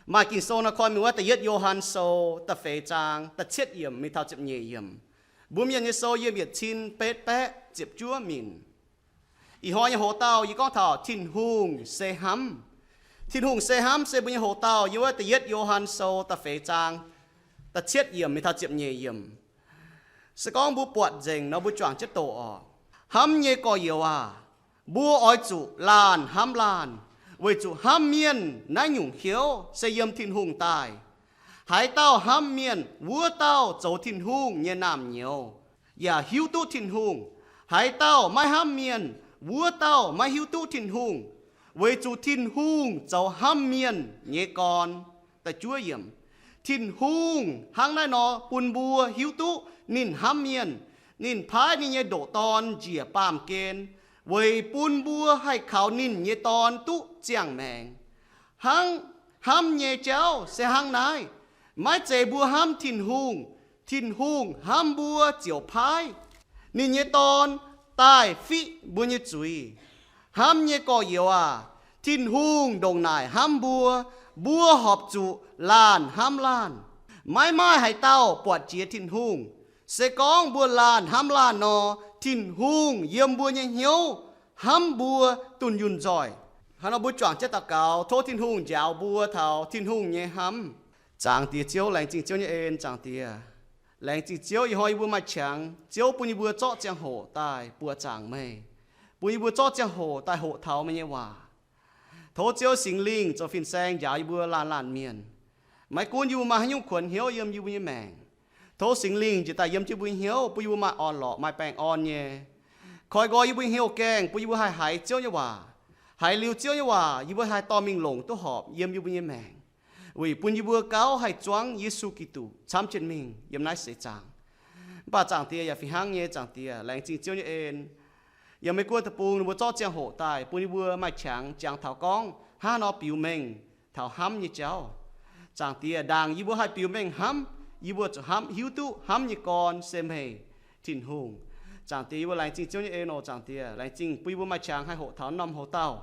Maaih Ging-Sou nor koi mingh wuov Da'yietv Yo^han Sou da'feix zaang da'cietv yiemc mingh taux ziepc nyeic yiemc. Mbuo Mienh nyei sou yiem yietc cin betv baeqv ziepc juov minc. Ih hnoi nyei hoc-dauh yie gorngv taux Tin-Hungh se hnamv. Tin-Hungh se hnamv se mbuo nyei hoc-dauh yiem wuov Da'yietv Yo^han Sou da'feix zaang da'cietv yiemc mingh taux ziepc nyeic yiemc. Se gorngv mbuo buatc nzengc nor mbuo juangc jienv doqc oc. Hnamv nyei gorx-youz aac, mbuo oix zuqc laanh hnamv laanh, weic zuqc hnamv mienh naaiv nyungc hnyouv se yiem Tin-Hungh daaih. Haaix dauh hnamv mienh, wuov dauh zoux Tin-Hungh nyei naamh nyouz, yaac hiuv duqv Tin-Hungh. Haaix dauh maiv hnamv mienh, wuov dauh maiv hiuv duqv Tin-Hungh, weic zuqc Tin-Hungh zoux hnamv mienh nyei gorn. Da'juov yiemc. Tin-Hungh hnangv naaiv nor bun mbuo hiuv duqv ninh hnamv mienh. Ninh paaiv ninh nyei ndoqc Dorn njiec baamh gen, weic bun mbuo haih kaux ninh nyei Dorn duqv ziangh maengc. Hnangv hnamv nyei jauv se hnangv naaiv. Maiv zeiz mbuo hnamv Tin-Hungh, Tin-Hungh hnamv mbuo ziouc paaiv ninh nyei Dorn daaih fiqv mbuo nyei zuiz. Hnamv nyei gorx-youz aac, Tin-Hungh ndongc naaic hnamv mbuo, mbuo horpc zuqc laanh hnamv laanh. Maiv maaih haaix dauh buatc jiex Tin-Hungh. Se gorngv mbuo laanh hnamv laanh nor, Tin-Hungh yiem mbuo nyei hnyouv hnamv mbuo dunh yunh nzoih. Hnangv nor mbuo juangc jienv daux gaux, tov Tin-Hungh njaaux mbuo taux Tin-Hungh nyei hnamv. Zaangc Diex Ziouv, laengz zingh Ziouv nyei en. Zaangc Diex, laengz zingh Ziouv, ih hnoi yie mbuo maaih qangx, Ziouv bun yie mbuo zorqv ziangh hoc daaih buoqc zaangc meih, bun yie mbuo zorqv ziangh hoc daaih hoqc taux meih nyei waac. Tov Ziouv Singx Lingh zoux fin-saeng njaaux yie mbuo laanh laanh mienh. Maiv gunv yie mbuo maaih haaix nyungc kuonx hnyouv yiem yie mbuo nyei maengc, tov Singx Lingh njiec daaih yiem jienv mbuo nyei hnyouv, bun yie mbuo maaih orn-lorqc, maaih baengh orn nyei. Koi nqoi yie mbuo nyei hnyouv gaengh, bun yie mbuo haih haiz Ziouv nyei waac. Haiz liuz Ziouv nyei waac, yie mbuo haih dorh mingh longc duqv horpc yiem yie mbuo nyei maengc, weic bun yie mbuo gauh haih zuangv Yesu Giduc camv jienv mingh yiem naaiv seix zaangc. Mv baac Zaangc Diex yaac fih hnangv nyei, Zaangc Diex, laengz zingh Ziouv nyei en. Yiem Meiv Guoqv deic-bung ninh mbuo zorqv ziangh hoc daaih bun yie mbuo maaih qangx jangx taux gorngv hnangv haaix nor biux mengh taux hnamv nyei jauv. Zaangc Diex, ndaangc yie mbuo haih biux mengh hnamv, yie mbuo zuqc hnamv, hiuv duqv hnamv nyei gorn se meih, Tin-Hungh. Zaangc Diex, yie mbuo laengz zingh Ziouv nyei en oc. Zaangc Diex, laengz zingh bun yie mbuo maaih qangx haih hoqc taux norm hoc-dauh.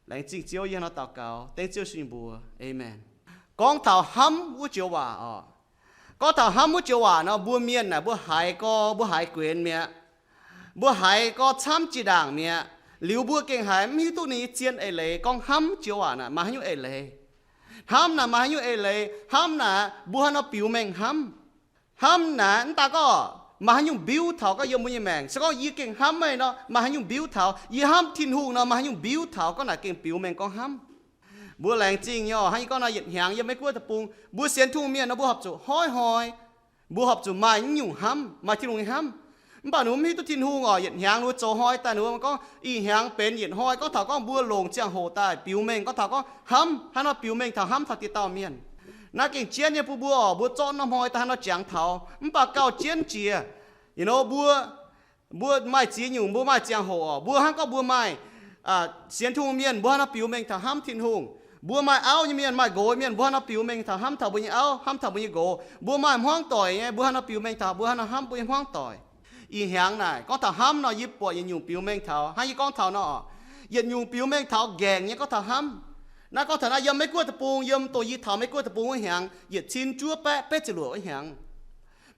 Laengz zingh Ziouv, yie hnangv nor daux gaux dengv Ziouv Yesu nyei mbuox. Aamen. Gorngv taux hnamv wuov joux waac oc. Gorngv taux hnamv wuov joux waac nor, mbuo mienh naaic mbuo haiz gorx, mbuo haiz guenx mi'aqv. Mbuo haiz gorx camv jiex ndaangc mi'aqv. Liuz mbuo gengh haiz mv hiuv duqv ninh nyei zien eix leiz. Gorngv hnamv joux waac naaic maaih haaix nyungc eix leiz? Hnamv naaic maaih haaix nyungc eix leiz? Hnamv naaic mbuo haaix nor biux mengh hnamv? Hnamv naaic mv daaih gorngv maaih haaix nyungc mbiuv taux gorngv yiem mbuo nyei maengc. Se gorngv yie gengh hnamv meih nor, maaih haaix nyungc mbiuv taux? Yie hnamv Tin-Hungh nor, maaih haaix nyungc mbiuv taux? Gorngv naaic gengh biux mengh gorngv hnamv. Mbuo laengz zingh nyei oc. Hnangv yie gorngv nor, yietc hnyangx yiem Meiv Guoqv deic-bung mbuo sienx Tin-Hungh mienh nor, mbuo horpc zuqc hnoi-hnoi, mbuo horpc zuqc maaih nyungc hnamv, maaih Tin-Hungh nyei hnamv. Mv baac ninh mbuo mv hiuv duqv Tin-Hungh oc. Yietc hnyangx ninh mbuo zoux hnoi daaih ninh mbuo gorngv, ih hnyangx benx yietc hnoi gorngv taux gorngv mbuo longc ziangh hoc daaih biux mengh gorngv taux gorngv hnamv, hnangv nor biux mengh taux hnamv taux dieh dauh mienh. Naaiv gengh jienv nyei bun mbuo oc. Mbuo zorqv norm hnoi daaih hnangv nor jangx taux, mv baac gauh jienv jiex, you know, mbuo mbuo maaih ziex nyungc, mbuo maaih ziangh hoc oc. Mbuo hnangv gorngv mbuo maaih sienx Tin-Hungh mienh, mbuo hnangv nor biux mengh taux hnamv Tin-Hungh. Mbuo maaih auv nyei mienh, maaih nqox mienh, mbuo hnangv nor biux mengh taux hnamv taux mbuo nyei auv, hnamv taux mbuo nyei nqox. Mbuo maaih hmuangv doic nyei, mbuo hnangv nor biux mengh taux, mbuo hnangv nor hnamv mbuo nyei hmuangv doic. Ih hnyangx naaic gorngv taux hnamv nor, yie buatc yietc nyungc biux mengh taux hnangv yie gorngv taux nor, yietc nyungc biux mengh taux nqaengc nyei gorngv taux hnamv. Naaiv gorngv taux naaiv yiem Meiv Guoqv deic-bung, yiem dongh yie taux Meiv Guoqv deic-bung wuov hnyangx, yietc cin juov baeqv betv ziepc luoqc wuov hnyangx.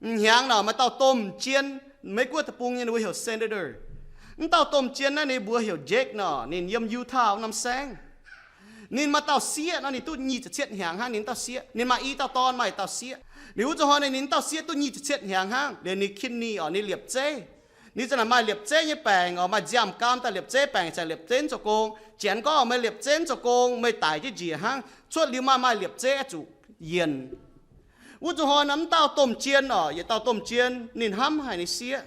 M'hnyangx naaic maaih dauh domh jien, Meiv Guoqv deic-bung nyei, ninh mbuo heuc senator. Mv dauh domh jien naaiv ninh mbuox heuc Jake nor, ninh yiem Utah wuov norm saengv. Ninh maaih dauh sieqv nor, ninh duqv nyic ziepc cietv hnyangx hnangv. Ninh dauh sieqv, ninh maaih i dauh dorn, maaih dauh sieqv. Liuz wuov zuqc hnoi ninh dauh sieqv duqv nyic ziepc cietv hnyangx hnangv. Liuz ninh kidney oc, ninh liepc zeiv. Ninh za'naaic maaih liepc zeiv nyei baengc oc, maaih nziaamv-gaam daaih liepc zeiv baengc, za'naaic liepc zeiv zoux gong. Janx gorngv meih liepc zeiv zoux gong, meih daic jienv njiec hnangv. Cuotv liuz maaih maaih liepc zeiv zuqc yienc. Wuov zuqc hnoi naaiv mv dauh domh jien oc, yietc dauh domh jien, ninh hnamv haic ninh sieqv.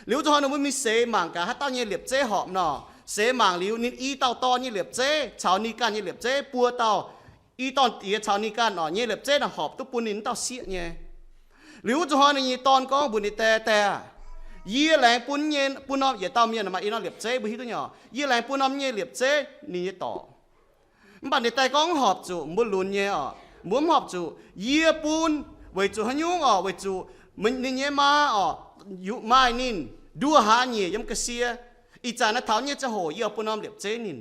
Liuz wuov zuqc hnoi ninh mbuo mingh seix mangc gaax haaix dauh nyei liepc zeiv horpc nor. Seix mangc liuz ninh i dauh dorn nyei liepc zeiv caux ninh ganh nyei liepc zeiv, buo dauh, i dorn diex caux ninh ganh oc, nyei liepc zeiv naaic horpc duqv bun ninh mv dauh sieqv nyei. Liuz wuov zuqc hnoi ninh nyei dorn gorngv mbuox ninh die, Die, yie laengz bun nyei, bun norm yietc dauh mienh maaih i norm liepc zeiv, mbuo hiuv duqv nyei oc. Yie laengz bun norm nyei liepc zeiv ninh nyei dorc. Mv baac ninh die gorngv, Mv horpc zuqc, mbuo lunx nyei oc, mbuo mv horpc zuqc. Yie bun, weic zuqc haaix nyungc oc? Weic zuqc ninh nyei maa oc, maaih ninh nduoh hlaax nyeic yiem ga'sie. Ih zanc naaiv taux nyei ziangh hoc yie oix bun norm liepc zeiv ninh.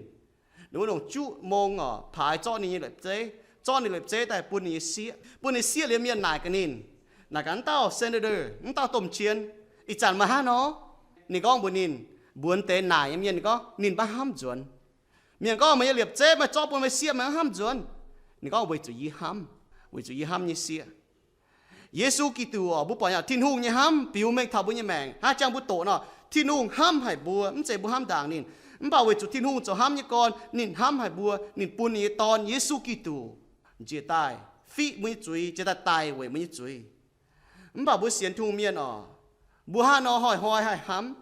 Ninh mbuo longc juqv mong oc, paaix zorqv ninh nyei liepc zeiv. zorqv ninh liepc zeiv daaih bun ninh nyei sieqv. Bun ninh sieqv liuz, mienh naaic gaax ninh, naaic gaax, Wuov dauh senator, wuov dauh domh qien, ih zanc meih hnangv nor? Ninh gorngv mbuox ninh, mbuox deix naaic nyei mienh, ninh gorngv ninh maiv hnamv nzuonx. Mienh gorngv, Meih nyei liepc zeiv meih zorqv bun meih sieqv, meih maiv hnamv nzuonx. Ninh gorngv, Weic zuqc yie hnamv, weic zuqc yie hnamv nyei sieqv. Yesu Giduc oc, mbuo buatc nyei Tin-Hungh nyei hnamv biux mengh taux mbuo nyei maengc. Hnangv jang mbuo doqc nor, Tin-Hungh hnamv haic mbuo, mv zeiz mbuo hnamv ndaangc ninh. Mv baac weic zuqc Tin-Hungh zoux hnamv nyei gorn, ninh hnamv haic mbuo, ninh bun ninh nyei Dorn, Yesu Giduc, njiec daaih fiqv mbuo nyei zuiz, njiec daaih daic weic mbuo nyei zuiz. Mv baac mbuo sienx Tin-Hungh mienh oc, mbuo hnangv nor hnoi-hnoi haih hnamv.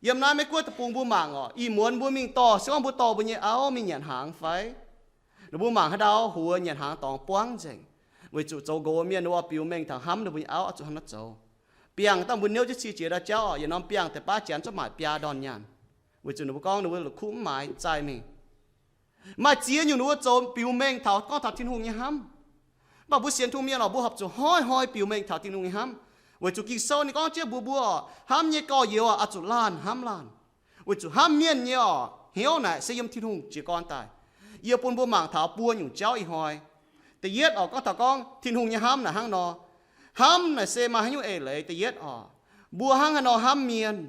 Yiem naaiv Meiv Guoqv deic-bung mbuo mangc oc, ih muonz mbuo mingh dorh, se gorngv mbuo dorh mbuo nyei auv mingh nyanc hnaangx fai, ninh mbuo mangc haaix ndau huox nyanc hnaangx dorngx buangv nzengc. Weic zuqc zoux nqox mienh ninh mbuo biux mengh taux hnamv ninh mbuo nyei auv oix zuqc hnangv nor zoux. Biangh dangh mbuo niouv jienv cie jiex ndau jauv oc, yietc norm biangh deix baav janx zorqv maaic biaa ndorn nyaanh. Weic zuqc ninh mbuo gorngv ninh mbuo la'kuqv mv maaiz zaih mingh. Maaih ziex nyungc ninh mbuo zoux biux mengh taux gorngv taux Tin-Hungh nyei hnamv. Mv baac mbuo sienx Tin-Hungh mienh oc, mbuo horpc zuqc hnoi-hnoi biux mengh taux Tin-Hungh nyei hnamv. Weic zuqc Ging-Sou ninh gorngv jienv mbuox mbuo oc, hnamv nyei gorx-youz oc, oix zuqc laanh hnamv laanh. Weic zuqc hnamv mienh nyei oc, hnyouv naaic se yiem Tin-Hungh jiez gorn daaih. Yie bun mbuo mangc taux buo nyungc jauv ih hnoi. Da'yietv oc, gorngv taux gorngv Tin-Hungh nyei hnamv naaic hnangv nor. Hnamv naaic se maaih haaix nyungc eix leiz? Da'yietv oc, mbuo hnangv haaix nor hnamv mienh.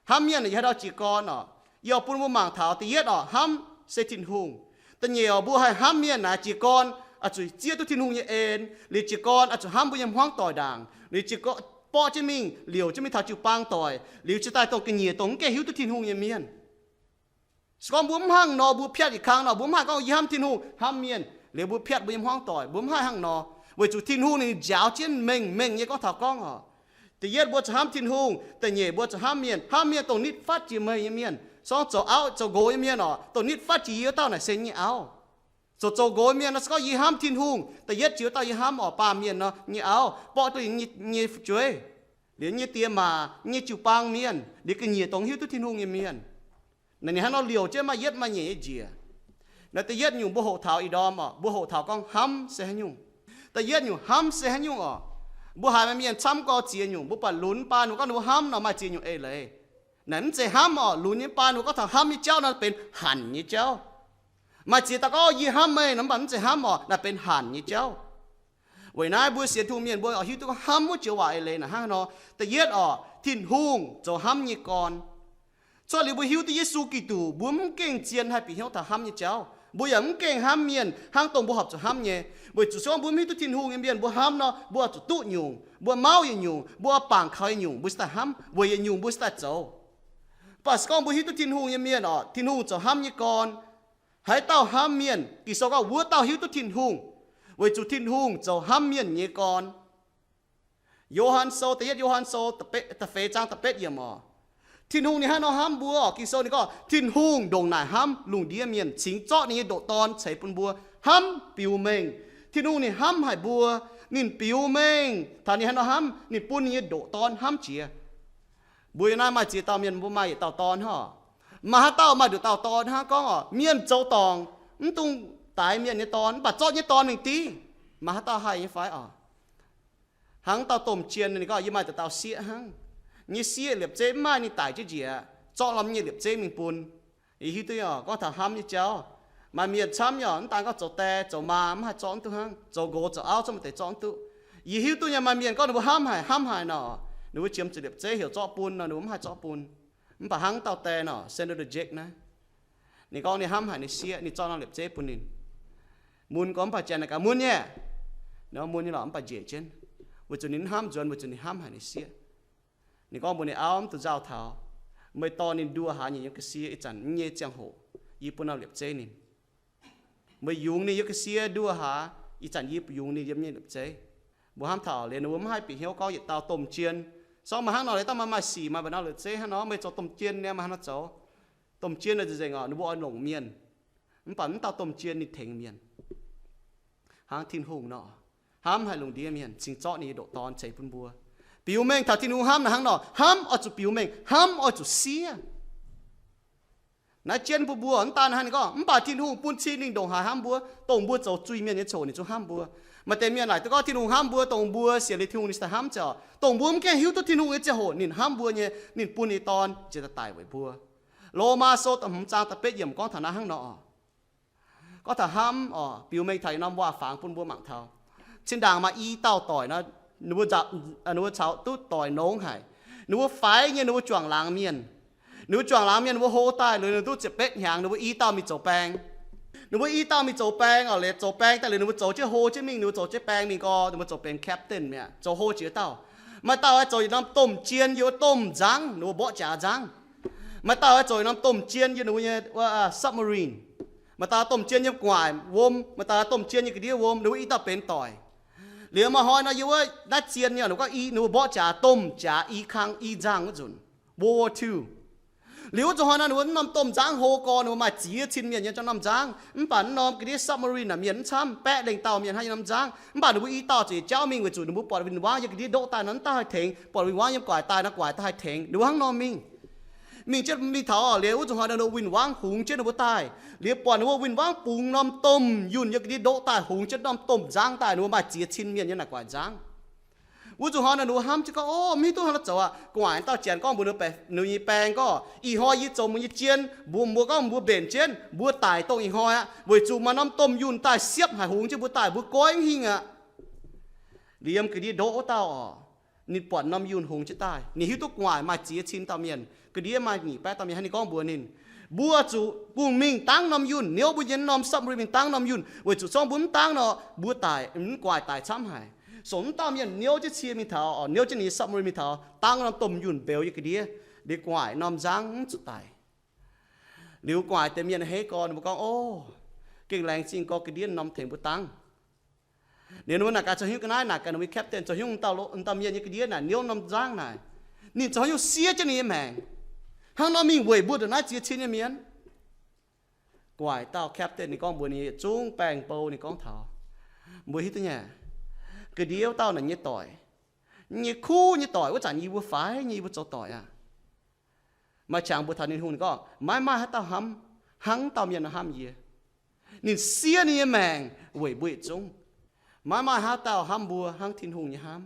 Hnamv mienh naaic yie haaix ndau jiez gorn oc? Yie oix bun mbuo mangc taux da'yietv oc, hnamv se Tin-Hungh. Da'nyeic oc, mbuo haih hnamv mienh naaic jiez gorn oix zuqc zieqv duqv Tin-Hungh nyei en, liuz jiez gorn oix zuqc hnamv mbuo nyei hmuangv doic ndaangc, liuz jiez gorn borqv jienv mingh, liouc jienv mingh taux jiu-baang doic, liuz jiex daaih dongh ga'nyiec dongh mv gaengh hiuv duqv Tin-Hungh nyei mienh. Se gorngv mbuo mv hnangv nor, mbuo piatv yietc kang nor, mbuo mv haih gorngv yie hnamv Tin-Hungh, hnamv mienh, liuz mbuo piatv mbuo nyei hmuangv doic, mbuo mv haih hnangv nor. Weic zuqc Tin-Hungh ninh njaaux jienv mengh mengh nyei gorngv taux gorngv oc, da'yietv mbuo zuqc hnamv Tin-Hungh, da'nyeic mbuo zuqc hnamv mienh. Hnamv mienh dongh nitv fatv jiex meih nyei mienh, se gorngv zoux auv zoux nqox nyei mienh oc, dongh nitv fatv jiex yie wuov dauh naaic se nyei auv. Zoux zoux nqox mienh nor, se gorngv yie hnamv Tin-Hungh, da'yietv jiex wuov dauh yie hnamv oc, baamh mienh nor nyei auv, borqv duqv yie nyei fu'jueiv, liuz nyei die maac, nyei jiu-baang mienh, liuz ga'nyiec dongh hiuv duqv Tin-Hungh nyei mienh. Naaic ninh hnangv nor liouc jienv maaih yietv maaih nyeic nyei njiec. Naaiv da'yietv nyungc mbuo hoqc taux ih ndorm oc, mbuo hoqc taux gorngv hnamv se haaix nyungc. Da'yietv nyungc hnamv se haaix nyungc oc? Mbuo haiz maaih mienh camv gorx ziex nyungc, mbuo buatc lunx baan mbuo gorngv ninh mbuo hnamv nor maaih ziex nyungc eix leiz. Naaic mv zeiz hnamv oc, lunx nyei baan mbuo gorngv taux hnamv nyei jauv nor benx hanc nyei jauv. Maaih ziex dauh gorngv yie hnamv meih nor, mv baac mv zeiz hnamv oc, naaic benx hanc nyei jauv. Weic naaiv mbuo sienx Tin-Hungh mienh mbuo oix hiuv duqv hnamv wuov joux waac eix leiz naaic hnangv haaix nor. Da'yietv oc, Tin-Hungh zoux hnamv nyei gorn. Cuotv liuz mbuo hiuv duqv Yesu Giduc, mbuo mv gengh zien haih bieqc hnyouv taux hnamv nyei jauv. Mbuo yaac mv gengh hnamv mienh hnangv dongh mbuo horpc zuqc hnamv nyei. Weic zuqc se gorngv mbuo mv hiuv duqv Tin-Hungh nyei mienh, mbuo hnamv nor, mbuo oix zuqc duqv nyungc, mbuo mauv yietc nyungc, mbuo bangc kaux yietc nyungc, mbuo cingx daaih hnamv, weic yietc nyungc mbuo cingx daaih zoux. Mv baac se gorngv mbuo hiuv duqv Tin-Hungh nyei mienh oc, Tin-Hungh zoux hnamv nyei gorn. Haaix dauh hnamv mienh, Ging-Sou gorngv wuov dauh hiuv duqv Tin-Hungh, weic zuqc Tin-Hungh zoux hnamv mienh nyei gorn. Yo^han Sou, da'yietv Yo^han Sou da'feix zaang da'betv yiemc oc. Tin-Hungh ninh hnangv nor hnamv mbuo oc. Ging-Sou ninh gorngv Tin-Hungh ndongc naaic hnamv lungh ndiev mienh, cingx zorqv ninh nyei ndoqc Dorn ceix bun mbuo. Hnamv biux mengh. Tin-Hungh ninh hnamv haic mbuo. Ninh biux mengh taux ninh hnangv nor hnamv, ninh bun ninh nyei ndoqc Dorn hnamv jiex. Mbuo yiem naaiv maaih ziex dauh mienh, mbuo maaih yietc dauh dorn hnangv. Maaih haaix dauh maaih nduqc dauh dorn hnangv? Gorngv oc, mienh zoux dorngc, mv dungx daix mienh nyei dorn, mv baac zorqv nyei dorn mingh div. Maaih haaix dauh haih nyei fai oc? Hnangv dauh domh jien ninh gorngv, yie maaih dauh dauh sieqv hnangv. Nyei sieqv liepc zeiv mv maaih, ninh daic jienv njiec, zorqv norm nyei liepc zeiv mingh bun. Yie hiuv duqv nyei oc, gorngv taux hnamv nyei jauv. Maaih mienh camv nyei oc, mv daan gorngv zoux die zoux maa mv haih zorqv duqv hnangv, zoux nqox zoux auv zorqv maaih deix zorqv duqv. Yie hiuv duqv nyei maaih mienh gorngv ninh mbuo hnamv haic, hnamv haic nor, ninh mbuo qiemx zuqc liepc zeiv heuc zorqv bun nor, ninh mbuo mv haih zorqv bun. Mv baac hnangv dauh die nor, Senator Jack naaiv, ninh gorngv ninh hnamv haic ninh sieqv, ninh zorqv norm liepc zeiv bun ninh. Mun gorngv mv baac janx naaic gaax mun nyei. Ninh gorngv mun nyei lorqc, mv baac njiec jienv, weic zuqc ninh mv hnamv nzuonx, weic zuqc ninh hnamv haic ninh sieqv. Ninh gorngv mbuox ninh auv, mv dungx nzauh taux. Meih dorh ninh nduoh haaix nyei yiem ga'sie, ih zanc yie nyei ziangh hoc yie bun norm liepc zeiv ninh. Meih yungz ninh yiem ga'sie nduoh haaix, ih zanc yie yungz ninh yiem nyei liepc zeiv. Mbuo hnamv taux liuz ninh mbuo mv haih bieqc hnyouv gorngv yietc dauh domh jien. Sorng meih hnangv nor, liuz dangh meih maaih sic maaih mba'nauv liepc zeiv hnangv nor, meih zoux domh jien nyei, meih hnangv nor zoux. Domh jien naaic nzengc nzengc oc, ninh mbuo oix longc mienh. Mv baac mv dauh domh jien ninh tengx mienh. Hnangv Tin-Hungh nor, hnamv haic lungh ndiev mienh, cingx zorqv ninh nyei ndoqc Dorn ceix bun mbuo. Biux mengh taux Tin-Hungh hnamv naaic hnangv nor, hnamv oix zuqc biux mengh, hnamv oix zuqc siev. Naaiv jienv bun mbuo, mv daan hnangv ninh gorngv, mv baac Tin-Hungh bun cing lingh ndongc haaix hnamv mbuo, dongh mbuo zoux zuiz-mienh nyei coc ninh zungv hnamv mbuo. Maaih deix mienh laaic duqv gorngv Tin-Hungh hnamv mbuo, dongh mbuo sienx liuz Tin-Hungh ninh cingx daaih hnamv ziangh hoc. Dongh mbuo mv gaengh hiuv duqv Tin-Hungh nyei ziangh hoc ninh hnamv mbuo nyei, ninh bun ninh Dorn njiec daaih daic weic mbuo. Lomaa Sou da'hmz zaang da'betv yiemc gorngv taux naaiv hnangv nor oc. Gorngv taux hnamv oc, biux mengh taux yietc norm waac-fangx bun mbuo mangc taux. Zinh ndaangc maaih i dauh doic nor, ninh mbuo caux duqv doic nongx haic. Ninh mbuo faix nyei ninh mbuo juangc laangz mienh. Ninh mbuo juangc laangz mienh, ninh mbuo hlo daaih liuz ninh duqv ziepc betv hnyangx, ninh mbuo i dauh mingh zoux baeng. Ninh mbuo i dauh mingh zoux baeng oc, liuz zoux baeng daaih liuz ninh mbuo zoux jienv hlo jienv mingh, ninh mbuo zoux jienv baeng mingh gorx, ninh mbuo zoux benx captain mi'aqv, zoux hlo jiex dauh. Maaih dauh oix zoux yietc norm domh jien yiem wuov domh nzangv, ninh mbuo mborqv jaax nzangv. Maaih dauh oix zoux yietc norm domh jien yiem ninh mbuo nyei submarine. Maaih dauh domh jien yiem gu'nguaaic wuom, maaih dauh domh jien yiem ga'ndiev wuom, ninh mbuo i dauh benx doic. Liuz maaih hnoi nor yiem wuov naaiv zien nyei, ninh mbuo gorngv i, ninh mbuo mborqv jaax domh jaax i kang i nzangv wuov nzunc, World War Two. Liuz wuov zuqc hnoi nor ninh mbuo norm domh nzangv hlo gorx, ninh mbuo maaih ziex cin mienh yiem norm nzangv. Mv baac norm ga'ndiev submarine naaic mienh mv camv, baeqv lengh dauh mienh hnangv yiem norm nzangv. Mv baac ninh mbuo i dauh ziouc jauv mingh weic zuqc ninh mbuo buatc win-wangv yiem ga'ndiev ndoqv daaih nor, mv dauh haih tengx. Buatc win-wangv yiem gu'nguaaic daaih nor, gu'nguaaic daaih haih tengx. Ninh mbuo hnangv nor mingh, mingh jienv mingh taux oc, liuz wuov zuqc hnoi nor win-wangv hungx jienv ninh mbuo daaih. Liuz buatc ninh mbuo win-wangv bungx norm domh yunh yiem ga'ndiev ndoqv daaih hungx jienv norm domh nzangv daaih, ninh mbuo maaih ziex cin mienh yiem naaic gu'nguaaic nzangv. Wuov zuqc hnoi nor ninh mbuo hnamv jienv gorngv, Ov, mv hiuv duqv hnangv haaix nor zoux aqv. Gu'nguaaic dauh janx gorngv mbuox ninh nyei baeng gorngv, Ih hnoi yie zoux mbuo nyei jien, mbuox mbuo gorngv mbuo mbenc jienv, mbuo daic dongh ih hnoi aqv, weic zuqc maaih norm domh yunh daaih siepv haic hungx jienv mbuo daaih, mbuo goiv mv hingh aqv. Liuz yiem ga'ndiev ndoqv wuov dauh oc, ninh buatc norm yunh hungx jienv daaih, ninh hiuv duqv gu'nguaaic maaih ziex cin dauh mienh, ga'ndiev maaih nyic baeqv dauh mienh, hnangv ninh gorngv mbuox ninh, Mbuo zuqc kungx mingh dangv norm yunh, niouv mbuo nyei norm submarine mingh dangv norm yunh, weic zuqc zorngv mbuo mv dangv nor, mbuo daic, mv gu'nguaaic daic camv haic. Sou mv dauh mienh niouv jienv cie mingh taux oc, niouv jienv ninh nyei submarine mingh taux, dangv norm domh yunh mbeux yiem ga'ndiev, liuz gu'nguaaic norm nzangv mv zuqc daic. Liuz gu'nguaaic deix mienh a'hneiv gorx, ninh mbuo gorngv, Ov, gengh laengz zingh gorx ga'ndiev norm tengx mbuo dangv. Liuz ninh mbuo naaic gaax zoux haaix nyungc ga'naaiv, naaic gaax ninh mbuo captain zoux haaix nyungc, dauh lo, dauh mienh nyei ga'ndiev naaic niouv norm nzangv naaic, ninh zoux haaix nyungc siev jienv ninh nyei maengc hnangv nor mingh weic mbuo ndongc naaiv ziex cin nyei mienh. Gu'nguaaic dauh captain ninh gorngv mbuox ninh yietc zungv baeng-bou, ninh gorngv taux, Mbuo hiuv duqv nyei, ga'ndiev wuov dauh naaic nyei doic, nyei kuv nyei doic wuov zanc yie mbuo faix nyei, yie mbuo zoux doic aqv. Maaih qangx mbuox taux ninh hungh, ninh gorngv, Maiv maaih haaix dauh hnamv hnangv dauh mienh nor hnamv yie. Ninh siev ninh nyei maengc weic mbuo yietc zungv. Maiv maaih haaix dauh hnamv mbuo hnangv Tin-Hungh nyei hnamv.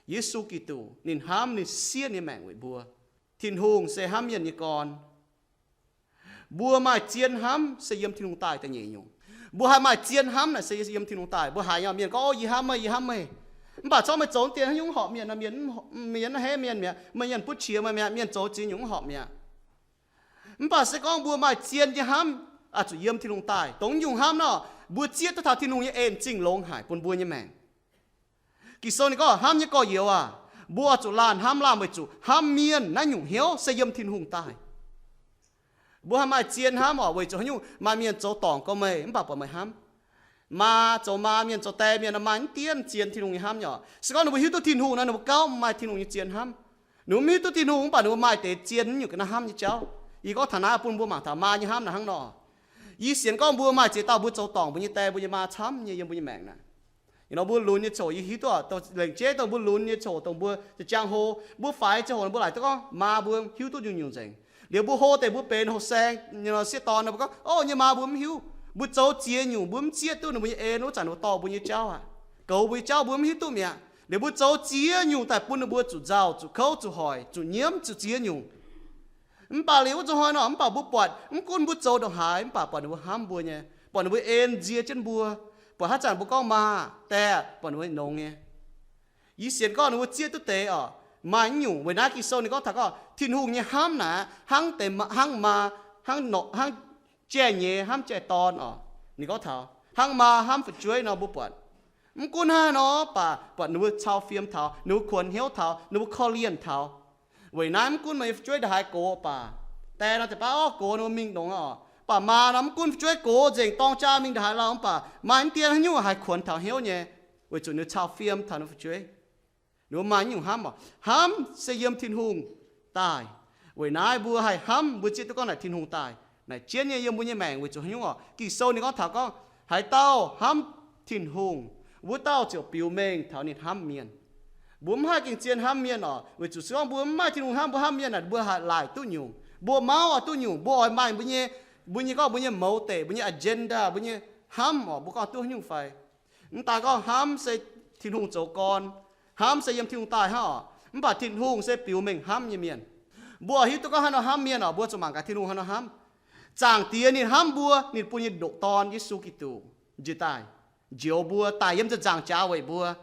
Yesu Giduc ninh hnamv, ninh siev ninh nyei maengc weic mbuo. Tin-Hungh se hnamv mienh nyei gorn. Mbuo maaih zien hnamv se yiem Tin-Hungh daaih da'nyeic nyungc. Mbuo haih maaih zien hnamv naaic se yiem Tin-Hungh daaih. Mbuo haiz nyei mienh gorngv, Ov, yie hnamv meih, yie hnamv meih. Mv baac zorqv meih zoux dien haaix nyungc horpc mienh, mienh, mienh hneiv mienh mi'aqv, mienh mv butv qiex meih mi'aqv, mienh zoux ziex nyungc mv horpc mi'aqv. Mv baac se gorngv mbuo maaih zien nyei hnamv, zuqc yiem Tin-Hungh daaih. Dongh nyungc hnamv nor, mbuo zieqv duqv taux Tin-Hungh nyei en-zingh longx haic bun mbuo nyei maengc. Ging-Sou ninh gorngv, Hnamv nyei gorx-youz aac, mbuo oix zuqc laanh hnamv laanh weic zuqc hnamv mienh naaiv nyungc hnyouv se yiem Tin-Hungh daaih. Mbuo haih maaih zien hnamv oc, weic zuqc haaix nyungc maaih mienh zoux dorngc gorx meih, mv baac buatc meih hnamv. Maa zoux maa mienh, zoux die mienh nor maaih mv dienh zien Tin-Hungh nyei hnamv nyei oc. Se gorngv ninh mbuo hiuv duqv Tin-Hungh nor, ninh mbuo gauh maaih Tin-Hungh nyei zien hnamv. Ninh mbuo mv hiuv duqv Tin-Hungh mv baac ninh mbuo maaih deix zien nyungc ga'naaiv hnamv nyei jauv. Yie gorngv taux naaiv bun mbuo mangc taux maa nyei hnamv naaic hnangv nor. Yie sienx gorngv mbuo maaih ziex dauh mbuo zoux dorngc mbuo nyei die mbuo nyei maa camv nyei yiem mbuo nyei maengc naaic. Ih nor mbuo lunx nyei coc, yie hiuv duqv lengc jeiv dongh mbuo lunx nyei coc, dongh mbuo za'jangx hlo, mbuo faix ziangh hoc mbuo laaic duqv gorngv maa mbuo hiuv duqv nyungc-nyungc nzengc. Liuz mbuo hlo deix mbuo benx houh saeng nyei nor, sieqv dorn nor, mbuo gorngv, Ov, yie nyei maa mbuo mv hiuv. Mbuo zoux ziex nyungc mbuo mv zieqv duqv ninh mbuo nyei en, wuov zanc ninh mbuo dorh mbuo nyei jauv aqv. Goux mbuo nyei jauv mbuo mv hiuv duqv mi'aqv. Liuz mbuo zoux ziex nyungc daaih bun ninh mbuo zuqc nzauh, zuqc kouv, zuqc hoic, zuqc nyiemv, zuqc ziex nyungc. Mv baac liuz wuov zuqc hnoi nor, mv baac mbuo buatc mv gunv mbuo zoux ndongc haaix, mv baac buatc ninh mbuo hnamv mbuo nyei, buatc ninh mbuo en nzie jienv mbuo, buatc haaix zanc mbuo gorngv maa, die, buatc ninh mbuo longx nyei. Yie sienx gorngv ninh mbuo zieqv duqv deix oc. Maaih nyungc weic naaiv Ging-Sou ninh gorngv taux gorngv Tin-Hungh nyei hnamv naaic hnangv deix, hnangv maa, hnangv norqc, hnangv jai-nyeiz hnamv jai-dorn oc. Ninh gorngv taux hnangv maa hnamv fu'jueiv nor mbuo buatc. Mv gunv hnangv haaix nor baac buatc ninh mbuo cau fiem taux, ninh mbuo kuonx hnyouv taux, ninh mbuo korv-lienh taux. Weic naaiv mv gunv meih nyei fu'jueiv ndongc haaix gox baac, die nor deix baav orv gox ninh mbuo mingh longx oc. Baac maa nor mv gunv fu'jueiv gox nzengc dorng jaa mingh ndongc haaix lauh mv baac maaih mv dienh haaix nyungc haih kuonx taux hnyouv nyei, weic zuqc ninh cau fiem taux ninh fu'jueiv. Ninh mbuo maaih nyungc hnamv oc. Hnamv se yiem Tin-Hungh daaih. Weic naaiv mbuo haih hnamv, mbuo zieqv duqv gorngv naaic Tin-Hungh daaih. Naaic jienv nyei yiem mbuo nyei maengc weic zuqc haaix nyungc oc? Ging-Sou ninh gorngv taux gorngv, haaix dauh hnamv Tin-Hungh, wuov dauh ziouc biux mengh taux ninh hnamv mienh. Mbuo mv haih gengh zien hnamv mienh oc, weic zuqc se gorngv mbuo mv maaih Tin-Hungh hnamv, mbuo hnamv mienh naaic, mbuo haih laaic duqv nyungc, mbuo mauv oix duqv nyungc, mbuo oix maaih mbuo nyei, mbuo nyei gorngv mbuo nyei mouz deic, mbuo nyei agenda, mbuo nyei hnamv oc, mbuo gorngv duqv haaix nyungc fai. Mv daan gorngv hnamv se Tin-Hungh zoux gorn, hnamv se yiem Tin-Hungh daaih hnangv oc. Mv baac Tin-Hungh se biux mengh hnamv nyei mienh. Mbuo hiuv duqv gorngv haaix nor hnamv mienh oc, mbuo zuqc mangc gaax Tin-Hungh haaix nor hnamv. Zaangc Diex ninh hnamv mbuo, ninh bun nyei ndoqc Dorn, Yesu Giduc, njiec daaih njoux mbuo, daaih yiem ziepc nzaangc jaax weic mbuo.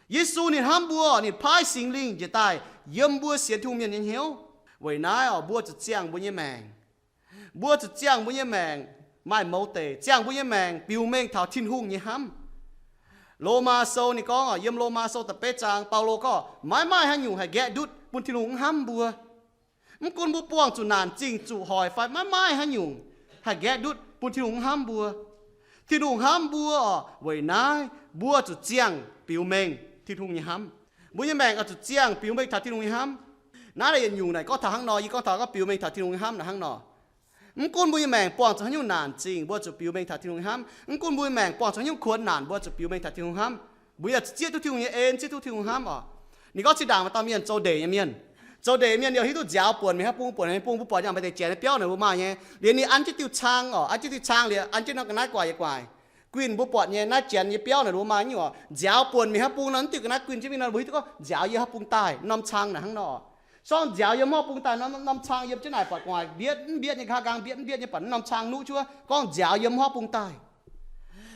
Yesu ninh hnamv mbuo, ninh paaiv Singx Lingh njiec daaih yiem mbuo sienx Tin-Hungh mienh nyei hnyouv. Weic naaiv oc, mbuo zuqc ziangh mbuo nyei maengc. Mbuo zuqc ziangh mbuo nyei maengc maaih mouz deic, ziangh mbuo nyei maengc biux mengh taux Tin-Hungh nyei hnamv. Lomaa Sou ninh gorngv oc, yiem Lomaa Sou da'betv zaang, Baulo gorngv, maiv maaih haaix nyungc haih nqaeqv ndutv bun Tin-Hungh mv hnamv mbuo. Mv gunv mbuo buangh zuqc naanc zingh zuqc hoic fai maiv maaih haaix nyungc haih nqaeqv ndutv bun Tin-Hungh mv hnamv mbuo. Tin-Hungh hnamv mbuo oc, weic naaiv mbuo zuqc ziangh biux mengh Tin-Hungh nyei hnamv. Mbuo nyei maengc oix zuqc ziangh biux mengh taux Tin-Hungh nyei hnamv. Naaiv naaic yietc nyungc naaic gorngv taux hnangv nor, yie gorngv taux gorngv biux mengh taux Tin-Hungh nyei hnamv naaic hnangv nor. Mv gunv mbuo nyei maengc buangh zuqc haaix nyungc naanc zingh, mbuo zuqc biux mengh taux Tin-Hungh nyei hnamv. Mv gunv mbuo nyei maengc buangh zuqc haaix nyungc kuonx naanc, mbuo zuqc biux mengh taux Tin-Hungh hnamv. Mbuo yaac zieqv duqv Tin-Hungh nyei en, zieqv duqv Tin-Hungh hnamv oc. Ninh gorngv zinh ndaangc maaih dauh mienh zoux ndeic nyei mienh, zoux ndeic nyei mienh yaac hiuv duqv nziaaux buonc mingh haaix bung, buonc haaix bung, mbuo buatc nyei maaih deix janx nyei biauv naaic mbuo maaih nyei, liuz ninh an jienv diuh cang oc, an jienv diuh cang liuz an jienv norm ga'naaiv gu'nguaaic yaac gu'nguaaic. Guinh mbuo buatc nyei naaiv janx nyei biauv naaic mbuo maaih nyungc oc, nziaaux buonc mingh haaix bung nor, mv diuh ga'naaiv guinh jienv mingh nor, mbuo hiuv duqv gorngv nziaaux yiem haaix bung daaih, norm cang naaic hnangv nor. Sorng nziaaux yiem haaix bung daaih, norm, norm cang yiem jienv naaic buatc gu'nguaaic mbietv mv mbietv nyei, nqa'haav nqaang mbietv mv mbietv nyei, buatc norm cang nuqv jienv wuov gorngv nziaaux yiem haaix bung daaih.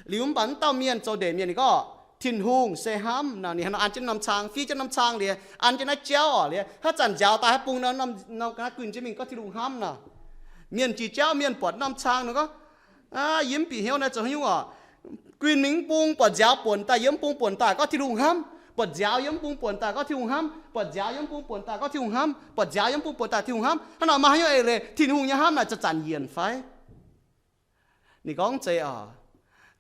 Liuz mv baac mv dauh mienh zoux ndeic mienh ninh gorngv Tin-Hungh se hnamv nor, ninh hnangv nor an jienv norm cang, fiev jienv norm cang liuz, an jienv naaiv jauv oc, liuz haaix zanc nziaaux daaih haaix bung nor, norm, norm ga'naaiv guinh jienv mingh gorngv Tin-Hungh hnamv nor. Mienh jiex jauv mienh buatc norm cang nor gorngv, aa, yie mv bieqc hnyouv naaiv zoux haaix nyungc oc. Guinh mingh mv bung buatc nziaaux buonc daaih, yiem mv bung buonc daaih gorngv Tin-Hungh hnamv, buatc nziaaux yiem mv bung buonc daaih gorngv Tin-Hungh hnamv, buatc nziaaux yiem mv bung buonc daaih gorngv Tin-Hungh hnamv, buatc nziaaux yiem mv bung buonc daaih Tin-Hungh hnamv. Hnangv nor maaih haaix nyungc eix leiz Tin-Hungh nyei hnamv naaic zanc-zanc yienc fai? Ninh gorngv mv zeiz oc.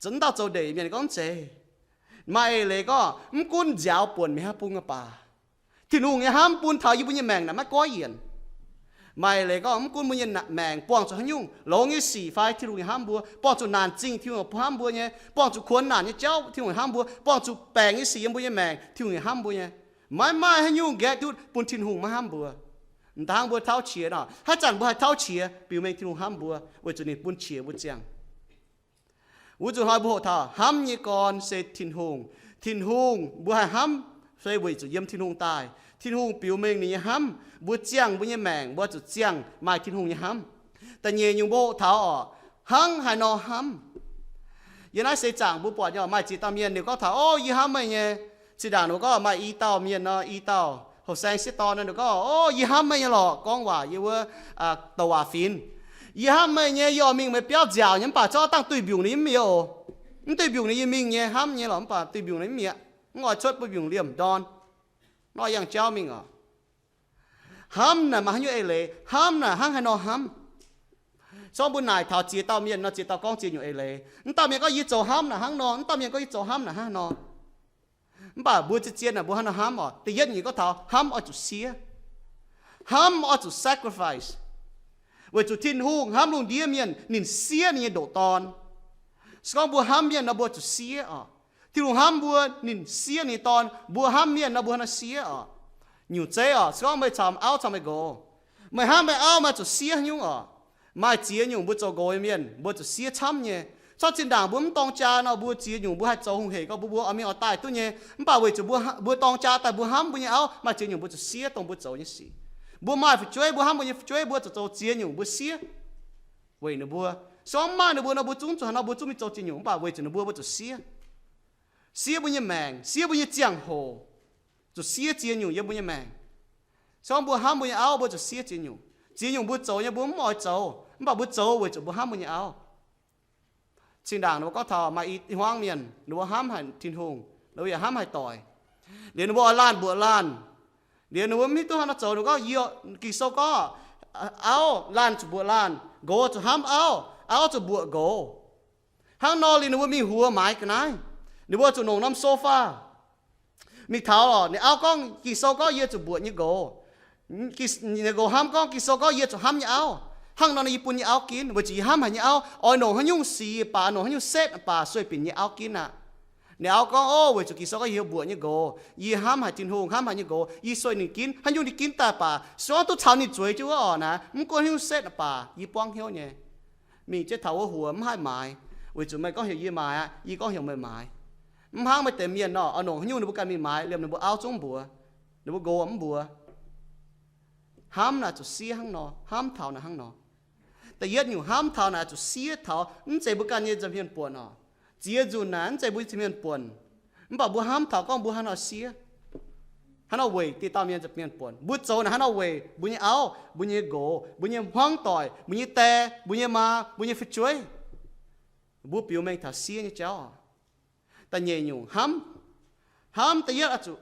Zungv dauh zoux ndeic mienh ninh gorngv mv zeiz. Maaih eix leiz gorngv mv gunv nziaaux buonc mingh haaix bung baac, Tin-Hungh nyei hnamv bun taux yie mbuo nyei maengc naaic maiv goiv yienc. Maaih eix leiz gorngv mv gunv mbuo nyei maengc buangh zuqc haaix nyungc, longx nyei sic fai Tin-Hungh yaac hnamv mbuo, buangh zuqc naanc zingh Tin-Hungh hnamv mbuo nyei, buangh zuqc kuonx naanc nyei jauv Tin-Hungh hnamv mbuo, buangh zuqc baengc nyei sic yiem mbuo nyei maengc Tin-Hungh yaac hnamv mbuo nyei. Maiv maaih haaix nyungc nqaeqv ndutv bun Tin-Hungh maiv hnamv mbuo. M'daaih hnangv mbuo tauv qiex nor, haaix zanc mbuo haih tauv qiex biux mengh Tin-Hungh hnamv mbuo, weic zuqc ninh bun qiex mbuo ziangh. Wuov zuqc hnoi mbuo hoqc taux hnamv nyei gorn se Tin-Hungh. Tin-Hungh mbuo haih hnamv se weic zuqc yiem Tin-Hungh daaih. Tin-Hungh biux mengh ninh nyei hnamv, mbuo ziangh mbuo nyei maengc mbuo zuqc ziangh maaih Tin-Hungh nyei hnamv. Da'nyeic nyungc mbuo hoqc taux oc, hnangv haaix nor hnamv. Yiem naaiv seix zaangc mbuo buatc nyei maaih ziex dauh mienh ninh gorngv taux, o, yie hnamv meih nyei. Zinh ndaangc ninh mbuo gorngv maaih i dauh mienh nor, i dauh houh saeng sieqv dorn nor, ninh gorngv, o, yie hnamv meih nyei lorqc, gorngv waac yie wuov douc waac finx. Yie hnamv meih nyei, yie oix mingh meih biauv nziaauc nyei, mv baac zorqv dangh duih mbiungc ninh mv mingh oc. Mv duih mbiungc ninh yie mingh nyei, hnamv nyei lorqc, mv baac duih mbiungc ninh mv mi'aqv. Mv oix cuotv buih mbiungc liemh ndorn. Nor yangh jauv mingh oc. Hnamv naaic maaih haaix nyungc eix leiz? Hnamv naaic hnangv haaix nor hnamv? Sorng mbuo naaic taux ziex dauh mienh nor, ziex dauh gorngv ziex nyungc eix leiz. Mv dauh mienh gorngv yie zoux hnamv naaic hnangv nor, mv dauh mienh gorngv yie zoux hnamv naaic hnangv nor. Mv baac mbuo zien zien naaic mbuo hnangv nor hnamv oc. Da'yietv nyungc gorngv taux hnamv oix zuqc siev. Hnamv oix zuqc sacrifice. Weic zuqc Tin-Hungh hnamv lungh ndiev mienh, ninh siev ninh nyei ndoqc Dorn. Se gorngv mbuo hnamv mienh nor mbuo zuqc siev oc. Tin-Hungh hnamv mbuo, ninh siev ninh nyei Dorn. Mbuo hnamv mienh nor mbuo hnangv nor siev oc. Nyungc zeiv oc, se gorngv meih caux auv caux meih nqox, meih hnamv meih auv meih zuqc siev haaix nyungc oc. Maaih ziex nyungc mbuo zoux nqox nyei mienh mbuo zuqc siev camv nyei. Corc zinh ndaangc mbuo mv dorng jaa nor, mbuo ziex nyungc mbuo haih zoux hungh hec gorngv mbuo, mbuo oix mingh oix daaih duqv nyei. Mv baac weic zuqc mbuo, mbuo dorng jaa daaih mbuo hnamv mbuo nyei auv, maaih ziex nyungc mbuo zuqc siev dongh mbuo zoux nyei sic. Mbuo maaih fu'jueiv, mbuo hnamv mbuo nyei fu'jueiv, mbuo zuqc zoux ziex nyungc mbuo siev weic ninh mbuo. Se gorngv mv maaih ninh mbuo nor, mbuo zungv zuqc haaix nor, mbuo zungv mingh zoux ziex nyungc. Mv baac weic zuqc ninh mbuo, mbuo zuqc siev. Siev mbuo nyei maengc, siev mbuo nyei ziangh hoc, zuqc siev ziex nyungc yiem mbuo nyei maengc. Se gorngv mbuo hnamv mbuo nyei auv, mbuo zuqc siev ziex nyungc. Ziex nyungc mbuo zoux nyei mbuo mv oix zoux, mv baac mbuo zoux weic zuqc mbuo hnamv mbuo nyei auv. Zinh ndaangc ninh mbuo gorngv taux maaih i hmuangv mienh, ninh mbuo hnamv haic Tin-Hungh, ninh mbuo yaac hnamv haic doic. Liuz ninh mbuo oix laanh mbuoqc laanh. Liuz ninh mbuo mv hiuv duqv haaix nor zoux, ninh mbuo gorngv, Ging-Sou gorngv, auv, laanh zuqc mbuoqc laanh, nqox zuqc hnamv auv, auv zuqc mbuoqc nqox. Hnangv nor liuz ninh mbuo mingh huox maaiz ga'naaiv. Ninh mbuo zuqc longc norm sofa mingh taux lorqc. Ninh auv gorngv, Ging-Sou gorngv yie zuqc mbuoqc nyei nqox. Ninh nqox hnamv gorngv, Ging-Sou gorngv yie zuqc hnamv nyei auv. Hnangv nor yie bun nyei auv ginv, weic zuqc yie hnamv haic nyei auv. Oix longc haaix nyungc sic baac, longc haaix nyungc setv baac sueih binc nyei auv ginv aqv. Ninh auv gorngv, o, weic zuqc Ging-Sou gorngv yie mbuoqc nyei nqox, yie hnamv haic Tin-Hungh, hnamv haic nyei nqox, yie sueih ninh ginv. Haaix nyungc ninh ginv daaih baac, se gorngv duqv caux ninh zueiz jienv wuov orqc naaic, mv gunv haaix nyungc setv baac, yie buangv hnyouv nyei. Mingh jienv taux wuov huox mv haih maaiz, weic zuqc meih gorngv heuc yie maaiz aqv, yie gorngv heuc meih maaiz. Mv hnangv maaih deix mienh nor, oix longc haaix nyungc ninh mbuo ganh mingh maaiz, liemh ninh mbuo auv zungv mbuox, ninh mbuo nqox mv mbuox. Hnamv naaic zuqc siev hnangv nor, hnamv taux naaic hnangv nor. Da'yietv nyungc hnamv taux naaic zuqc siev taux, mv zeiz mbuo ganh nyei nza'hmien buonc oc. Ziex nzunc naaic mv zeiz mbuo nza'hmien buonc, mv baac mbuo hnamv taux gorngv mbuo hnangv nor siev, hnangv nor weic dieh dauh mienh nza'hmien buonc. Mbuo zoux naaic hnangv nor weic mbuo nyei auv, mbuo nyei nqox, mbuo nyei hmuangv doic, mbuo nyei die, mbuo nyei maa, mbuo nyei fu'jueiv. Mbuo biux mengh taux siev nyei jauv oc. Da'nyeic nyungc hnamv, hnamv da'yietv oix zuqc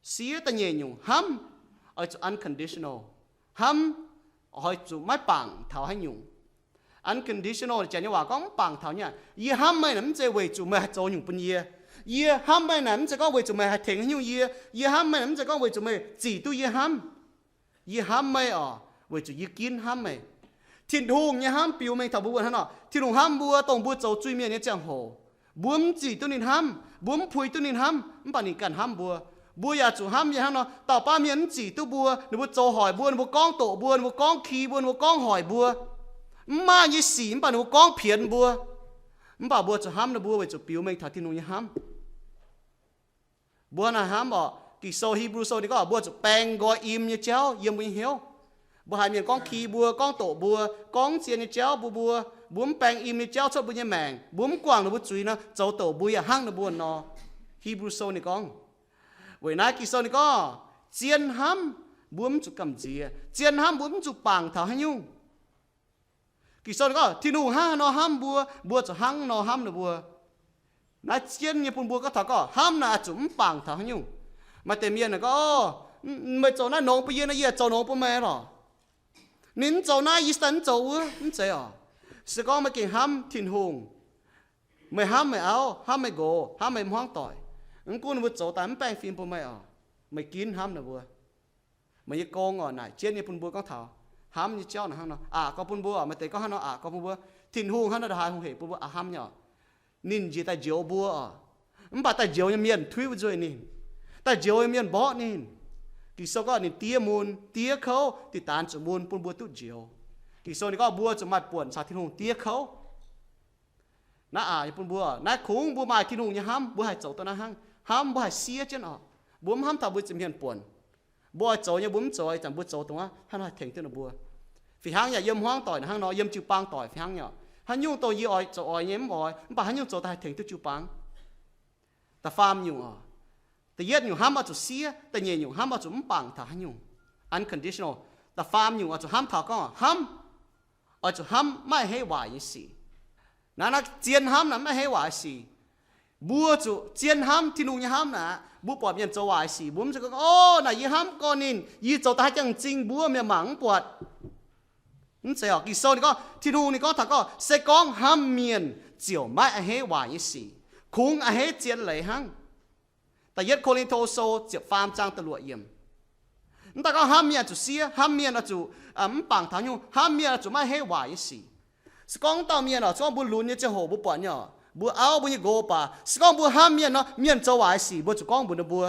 siev, da'nyeic nyungc hnamv oix zuqc unconditional. Hnamv oix zuqc maiv bangc taux haaix nyungc. Unconditional jaax nyei waac gorngv mv bangc taux nyei aqv. Yie hnamv meih naaic mv zeiz weic zuqc meih haih zoux nyungc bun yie. Yie hnamv meih naaic mv zeiz gorngv weic zuqc meih haih tengx haaix nyungc yie. Yie hnamv meih naaic mv zeiz gorngv weic zuqc meih zic duqv yie hnamv. Yie hnamv meih oc, weic zuqc yie ginv hnamv meih. Tin-Hungh nyei hnamv biux mengh taux mbuo hnangv nor. Tin-Hungh hnamv mbuo, dongh mbuo zoux zuiz-mienh nyei ziangh hoc, mbuo mv zic duqv ninh hnamv, mbuo mv puix duqv ninh hnamv, mv baac ninh ganh hnamv mbuo. Mbuo yaac zuqc hnamv nyei hnangv nor. Dauh baav mienh mv zic duqv mbuo, ninh mbuo zoux hoic mbuo, ninh mbuo gorngv doqc mbuo, ninh mbuo gorngv ki mbuo, ninh mbuo gorngv hoic mbuo, mv maaih nyei sic, mv baac ninh mbuo gorngv pienx mbuo. Mv baac mbuo zuqc hnamv ninh mbuo weic zuqc biux mengh taux Tin-Hungh nyei hnamv. Mbuo naaic hnamv oc, Ging-Sou Hipv^lu Sou ninh gorngv mbuo zuqc baeng nqoi im nyei jauv yiem mbuo nyei hnyouv. Mbuo haiz mienh gorngv ki mbuo, gorngv doqc mbuo, gorngv zien nyei jauv mbuox mbuo, mbuo mv baeng im nyei jauv cuotv mbuo nyei maengc, mbuo mv guangc ninh mbuo zuiz nor, zoux doqc mbuo yaac hnangv ninh mbuo nor. Hipv^lu Sou ninh gorngv, weic naaiv Ging-Sou ninh gorngv, zien hnamv mbuo mv zuqc gamh nziex, zien hnamv mbuo mv zuqc bangc taux haaix nyungc. Ging-Sou ninh gorngv Tin-Hungh hnangv haaix nor hnamv mbuo, mbuo zuqc hnangv nor hnamv ninh mbuo. Naaiv jienv nyei bun mbuo gorngv taux gorngv hnamv naaic oix zuqc mv bangc taux haaix nyungc. Maaih deix mienh naaic gorngv, Orv, meih zoux naaiv nongx bun yie nor, yie yaac zoux nongx bun meih lorqc. Ninh mv zoux naaiv, yie daaih mv zoux wuov, mv zeiz oc. Se gorngv meih gengh hnamv Tin-Hungh, meih hnamv meih auv, hnamv meih nqox, hnamv meih hmuangv doic, mv gunv ninh mbuo zoux daaih mv baengh fim bun meih oc, meih ginv hnamv ninh mbuo. Meih nyei gong oc, naaic jienv nyei bun mbuo gorngv taux hnamv nyei jauv naaic hnangv nor. Aqc gorngv bun mbuo oc, maaih deix gorngv hnangv nor, aqc gorngv bun mbuo, Tin-Hungh hnangv nor ndongc haaix hungh hec bun mbuo aqc hnamv nyei oc. Ninh njiec daaih njoux mbuo oc. Mv baac daaih njoux nyei mienh tuiv mbuo nzuih ninh. Daaih njoux nyei mienh mborqv ninh. Ging-Sou gorngv ninh diev mun, diev kouv, diqc daanz zuqc mun bun mbuo duqv njoux. Ging-Sou ninh gorngv mbuo zuqc maaih buonc caux Tin-Hungh diev kouv. Naaiv aqc nyei bun mbuo, naaiv kungx mbuo maaih Tin-Hungh nyei hnamv, mbuo haih zoux duqv naaiv hnangv. Hnamv mbuo haih siev jienv oc. Mbuo mv hnamv taux mbuo nza'hmien buonc. Mbuo oix zoux nyei mbuo mv zoux, ih zanc mbuo zoux dongh wuov hnangv nor haih tengx duqv ninh mbuo. Fih hnangv yaac yiem hmuangv doic hnangv nor, yiem jiu-baang doic fih hnangv nyei oc. Haaix nyungc dongh yie oix zoux oix nyei mv oix, mv baac haaix nyungc zoux daaih haih tengx duqv jiu-baang. Da'faam nyungc oc. Da'yietv nyungc hnamv oix zuqc siev, da'nyeic nyungc hnamv oix zuqc mv bangc taux haaix nyungc. Unconditional. Da'faam nyungc oix zuqc hnamv taux gorngv hnamv, oix zuqc hnamv maiv a'hneiv waaic nyei sic. Naaiv, naaiv zien hnamv naaic maiv a'hneiv waaic sic. Mbuo zuqc zien hnamv Tin-Hungh nyei hnamv naaic. Mbuo buatc mienh zoux waaic sic, mbuo mv zeiz gorngv, Orv, naaic yie hnamv gorngv ninh, yie zoux daaih haih jangx m'zing mbuo, mienh mangc mv buatc. Mv zeiz oc. Ging-Sou ninh gorngv, Tin-Hungh ninh gorngv taux gorngv, se gorngv hnamv mienh ziouc maiv a'hneiv waaic nyei sic, kungx a'hneiv zien leiz hnangv. Da'yietv Ko^lin^to Sou ziepc faam zaang da'luoqc yiemc. Mv daaih gorngv hnamv mienh oix zuqc siev, hnamv mienh oix zuqc mv bangc taux nyungc, hnamv mienh oix zuqc maiv a'hneiv waaic nyei sic. Se gorngv dauh mienh oc, se gorngv mbuo lunx nyei ziangh hoc mbuo buatc nyei oc, mbuo auv, mbuo nyei nqox baac, se gorngv mbuo hnamv mienh nor, mienh zoux waaic sic mbuo zuqc gorngv mbuox ninh mbuo,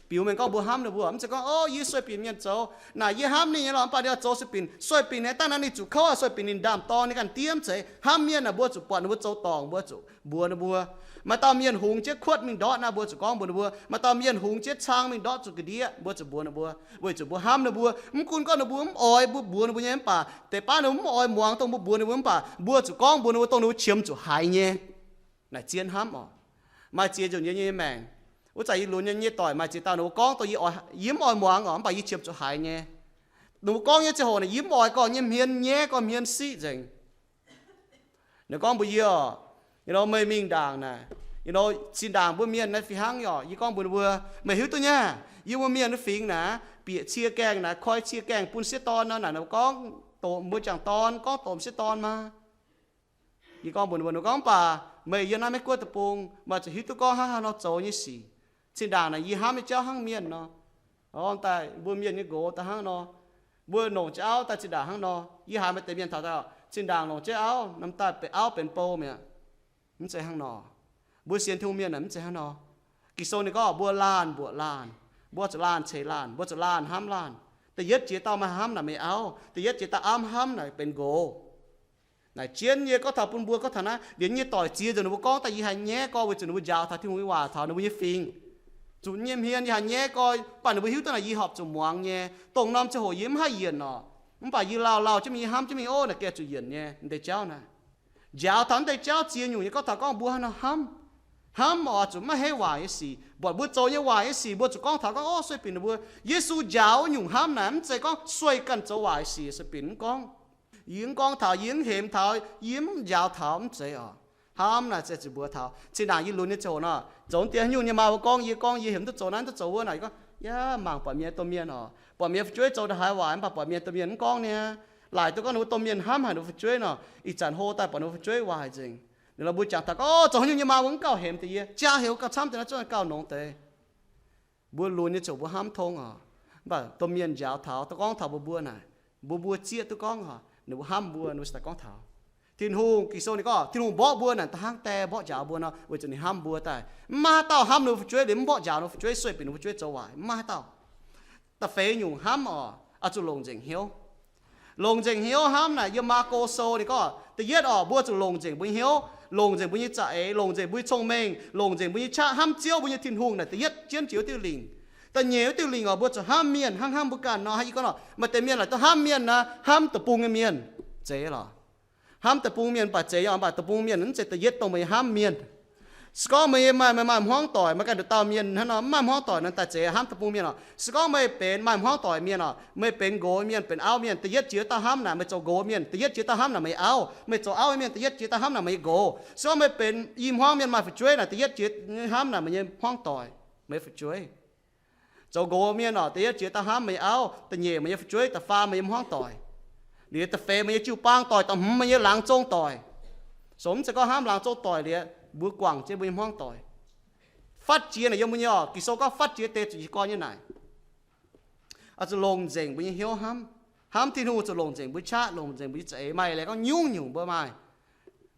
biux mengh gorngv mbuo hnamv ninh mbuo. Mv zeiz gorngv, Orv, yie sueih binc mienh zoux naaic, yie hnamv ninh nyei lorqc, mv baac ninh oix zoux sueih binc, sueih binc naaiv dangh naaiv ninh zuqc kouv, sueih binc ninh ndaam-dorn, ninh ganh diev, mv zeiz. Hnamv mienh naaic mbuo zuqc buatc ninh mbuo zoux dorngc mbuo zuqc mbuox ninh mbuo. Maaih dauh mienh hungx jienv kuotv mingh ndortv naaiv mbuo zuqc gorngv mbuox ninh mbuo. Maaih dauh mienh hungx jienv cang mingh ndortv zuqc ga'ndiev mbuo zuqc mbuox ninh mbuo, weic zuqc mbuo hnamv ninh mbuo. Mv gunv gorngv ninh mbuo mv oix mbuo mbuox ninh mbuo nyei mv baac, deix baav ninh mbuo mv oix muangx dongh mbuo mbuox ninh mbuo mv baac, mbuo zuqc gorngv mbuox ninh mbuo dongh ninh mbuo qiemx zuqc haiz nyei. Naaic zien hnamv oc. Maaih ziex nzunc yie nyei maengc, wuov zanc yie lunx nyei, nyei doic maaih ziex dauh ninh mbuo gorngv dongh yie, yie mv oix muangx oc, mv baac yie qiemx zuqc haiz nyei. Ninh mbuo gorngv nyei ziangh hoc naaic yie mv oix gorngv nyei hmien nyaiv, gorngv hmien siqv nzengc. Ninh gorngv mbuox yie oc, you know, meih mingh ndaangc naaic, you know, zinh ndaangc mbuo mienh naaiv fih hnangv oc. Yie gorngv mbuox ninh mbuo, meih hiuv duqv nyei, yie mbuo mienh fingx naaic, bieqc cie gaengh naaic, koi cie gaengh bun sieqv dorn nor naaic, ninh mbuo gorngv doqc mbuo jangc dorn, gorngv doqc sieqv dorn maah. Yie gorngv mbuox ninh mbuo, ninh gorngv, mv baac meih yiem naaiv Meiv Guoqv deic-bung, meih zuqc hiuv duqv gorngv hnangv haaix nor zoux nyei sic. Zinh ndaangc naaic yie hnamv nyei jauv hnangv mienh nor, daaih mbuo mienh nyei nqox daaih hnangv nor, mbuo longc jienv auv daaih zinh ndaangc hnangv nor. Yie haiz maaih deix mienh taux daaih, zinh ndaangc longc jienv auv, norm daaih benx auv benx bou mi'aqv. Mv zeiz hnangv nor. Mbuo sienx Tin-Hungh mienh naaic mv zeiz hnangv nor. Ging-Sou ninh gorngv mbuo laanh mbuoqc laanh, mbuo zuqc laanh ceix laanh, mbuo zuqc laanh hnamv laanh. Da'yietv jiex dauh maaih hnamv naaic meih auv, da'yietv jiex dauh auv hnamv naaic benx nqox. Naaic jienv yie gorngv taux bun mbuo gorngv taux naaiv, liemh nyei doic ziex nzunc ninh mbuo gorngv daaih yie haiz nyaiv gorx weic zuqc ninh mbuo njaaux taux Tin-Hungh nyei waac taux ninh mbuo nyei fingx. Zuqc nyei hmien yie haiz nyaiv gorx, mv baac ninh mbuo hiuv duqv naaic yie horpc zuqc muangx nyei. Dongh norm ziangh hoc yie mv haih yienc oc. Mv baac yie lauh lauh jienv mingh, yie hnamv jienv mingh, ov, naaic gengh zuqc yienc nyei, naaiv deix jauv naaic. Njaaux taux naaiv deix jauv ziex nyungc nyei gorngv taux gorngv mbuo haaix nor hnamv. Hnamv oix zuqc maiv heiv waaic nyei sic, buatc mbuo zoux nyei waaic nyei sic mbuo zuqc gorngv taux gorngv, ov, sueih binc ninh mbuo. Yesu njaaux wuov nyungc hnamv naaic mv zeiz gorngv sueih ganh zoux waaic sic, sueih binc mv gorngv. Yie mv gorngv taux, yie mv hemx taux, yie mv njaaux taux, mv zeiz oc. Hnamv naaic se zuqc mbuox taux, zinh ndaangc yie lunx nyei ziangh hoc nor, zoux deix haaix nyungc nyei maa mbuo gorngv yie, gorngv yie hemx duqv zoux naaiv, duqv zoux wuov naaic, yie gorngv, yaac mangc buatc mienh domh mienh oc, buatc mienh fu'jueiv zoux ndongc haaix waaic, mv baac buatc mienh domh mienh mv gorngv niaa. Laaic duqv gorngv ninh mbuo domh mienh hnamv haic ninh mbuo fu'jueiv nor, ih zanc hlo daaih buatc ninh mbuo fu'jueiv waaic nzengc. Ninh mbuo mbuo jangx taux gorngv, ov, zoux haaix nyungc nyei maa mbuo mv gauh hemx deix yie, jaa heuc gauh camv deix naaiv zungv gauh nongx deix. Mbuo lunx nyei ziouc mbuo hnamv tong oc. Mv baac domh mienh njaaux taux, duqv gorngv taux mbuo mbuo naaic, mbuo mbuo zieqv duqv gorngv oc, ninh mbuo hnamv mbuo, ninh mbuo se daaih gorngv taux. Tin-Hungh, Ging-Sou ninh gorngv, Tin-Hungh mborqv mbuo naaic da'hnangv die mborqv njaaux mbuo nor, weic zuqc ninh hnamv mbuo daaih. Mv maaih haaix dauh hnamv ninh fu'jueiv liuz mv mborqv njaaux ninh fu'jueiv, sueih binc ninh fu'jueiv zoux waaic, mv maaih haaix dauh. Da'feix nyungc hnamv oc, oix zuqc longc nzengc hnyouv. Longc nzengc hnyouv hnamv naaic, yiem Maako Sou ninh gorngv, da'yietv oc, mbuo zuqc longc nzengc mbuo nyei hnyouv, longc nzengc mbuo nyei za'eix, longc nzengc mbuo nyei cong-mengh, longc nzengc mbuo nyei qaqv hnamv Ziouv mbuo nyei Tin-Hungh naaic, da'yietv jienv jiex wuov diuh lingc. Da'nyeic wuov diuh lingc oc, mbuo zuqc hnamv mienh hnangv hnamv mbuo ganh nor. Hnangv yie gorngv nor, maaih deix mienh laaic duqv hnamv mienh naaic, hnamv deic-bung nyei mienh, zeiz lorqc. Hnamv deic-bung mienh mv baac zeiz, mv baac deic-bung mienh mv zeiz da'yietv dongh meih hnamv mienh. Se gorngv meih maaih, meih maaih hmuangv doic, meih ganh nduqc dauh mienh hnangv nor, mv maaih hmuangv doic nor, daaih zeiz hnamv deic-bung mienh oc. Se gorngv meih benx maaih hmuangv doic mienh oc, meih benx nqox mienh, benx auv mienh, da'yietv jiex dauh hnamv naaic meih zoux nqox mienh, da'yietv jiex dauh hnamv naaic meih auv. Meih zoux auv mienh, da'yietv jiex dauh hnamv naaic meih nyei nqox. Se gorngv meih benx i hmuangv mienh maaih fu'jueiv naaic, da'yietv jiex hnamv naaic meih nyei hmuangv doic, meih fu'jueiv. Zoux nqox mienh oc, da'yietv jiex dauh hnamv meih nyei auv, da'nyeic meih nyei fu'jueiv, da'faam meih nyei hmuangv doic, liuz da'feix meih nyei jiu-baang doic, da'hmz meih nyei laangz zong doic. Sou mv zeiz gorngv hnamv laangz zong doic liuz mbuo guangc jienv mbuo nyei hmuangv doic. Fatv jiex naaic yiem mbuo nyei oc, Ging-Sou gorngv fatv jiex deix zuqc yie gorn nyei naaic. Oix zuqc longc nzengc mbuo nyei hnyouv hnamv. Hnamv Tin-Hungh zuqc longc nzengc mbuo qaqv, longc nzengc mbuo nyei za'eix. Maaih leiz gorngv nyungc-nyungc mbuo maaih,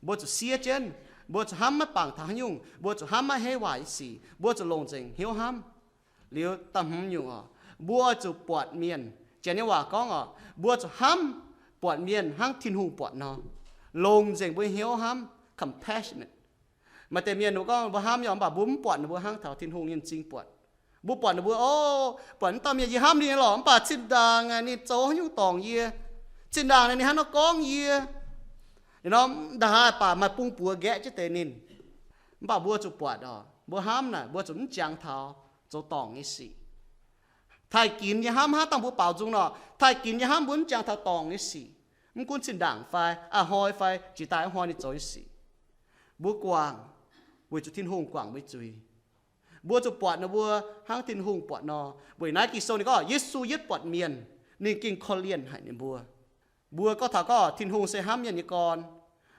mbuo zuqc siev jienv, mbuo zuqc hnamv maiv bangc taux haaix nyungc, mbuo zuqc hnamv maiv heiv waaic nyei sic, mbuo zuqc longc nzengc hnyouv hnamv. Liuz da'hmz nyungc oc, mbuo oix zuqc buatc mienh. Janx nyei waac gorngv oc, mbuo zuqc hnamv buatc mienh hnangv Tin-Hungh buatc nor. Longc nzengc mbuo nyei hnyouv hnamv, compassionate. Maaih deix mienh ninh mbuo gorngv mbuo hnamv nyei oc, mv baac mbuo mv buatc ninh mbuo hnangv taux Tin-Hungh nyei m'zing buatc. Mbuo buatc ninh mbuo, ov, buatc wuov dauh mienh yie hnamv ninh lorqc, mv baac zinh ndaangc ninh zoux haaix nyungc dorngc yie, zinh ndaangc ninh hnangv nor gorngv yie, ninh nor ndaaih baac maaih bung buoz nqaeqv jienv deix ninh. Mv baac mbuo zuqc buatc oc, mbuo hnamv naaic mbuo zuqc mv jangx taux zoux dorngc nyei sic. Taaih ginx nyei hnamv hnangv dangh mbuo baaux nzung nor, taaih ginx nyei hnamv mbuo mv jangx taux dorngc nyei sic. Mv gunv zinh ndaangc fai a'hnoi fai jiex daaih a'hnoi ninh zoux nyei sic, mbuo guangc weic zuqc Tin-Hungh guangc mbuo nyei zuiz. Mbuo zuqc buatc ninh mbuo hnangv Tin-Hungh buatc nor. Weic naaiv Ging-Sou ninh gorngv Yesu yietv buatc mienh, ninh gengh korv-lienh haic ninh mbuo. Mbuo gorngv taux gorngv Tin-Hungh se hnamv mienh nyei gorn.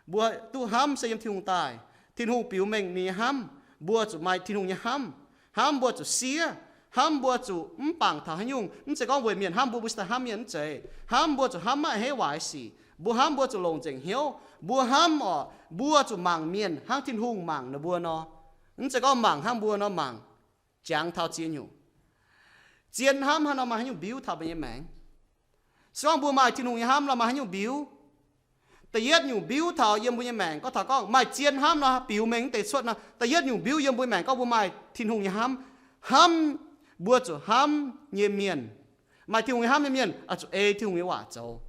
Mbuo duqv hnamv se yiem Tin-Hungh daaih. Tin-Hungh biux mengh ninh nyei hnamv. Mbuo zuqc maaih Tin-Hungh nyei hnamv. Hnamv mbuo zuqc siev. Hnamv mbuo zuqc mv bangc taux haaix nyungc. Mv zeiz gorngv weic mienh hnamv mbuo, mbuo cingx daaih hnamv mienh, mv zeiz. Hnamv mbuo zuqc hnamv maiv heiv waaic sic. Mbuo hnamv mbuo zuqc longc nzengc hnyouv. Mbuo hnamv oc, mbuo zuqc mangc mienh hnangv Tin-Hungh mangc ninh mbuo nor. Mv zeiz gorngv mangc hnangv mbuo nor mangc. Jangx taux ziex nyungc. Zien hnamv hnangv nor maaih haaix nyungc mbiuv taux mbuo nyei maengc? Se gorngv mbuo maaih Tin-Hungh nyei hnamv nor maaih haaix nyungc mbiuv? Da'yietv nyungc mbiuv taux yiem mbuo nyei maengc, gorngv taux gorngv maaih zien hnamv nor biux mengh mv deix cuotv nor. Da'yietv nyungc mbiuv yiem mbuo nyei maengc gorngv mbuo maaih Tin-Hungh nyei hnamv. Hnamv, mbuo zuqc hnamv nyei mienh, maaih Tin-Hungh nyei hnamv nyei mienh oix zuqc ei Tin-Hungh nyei waac zoux.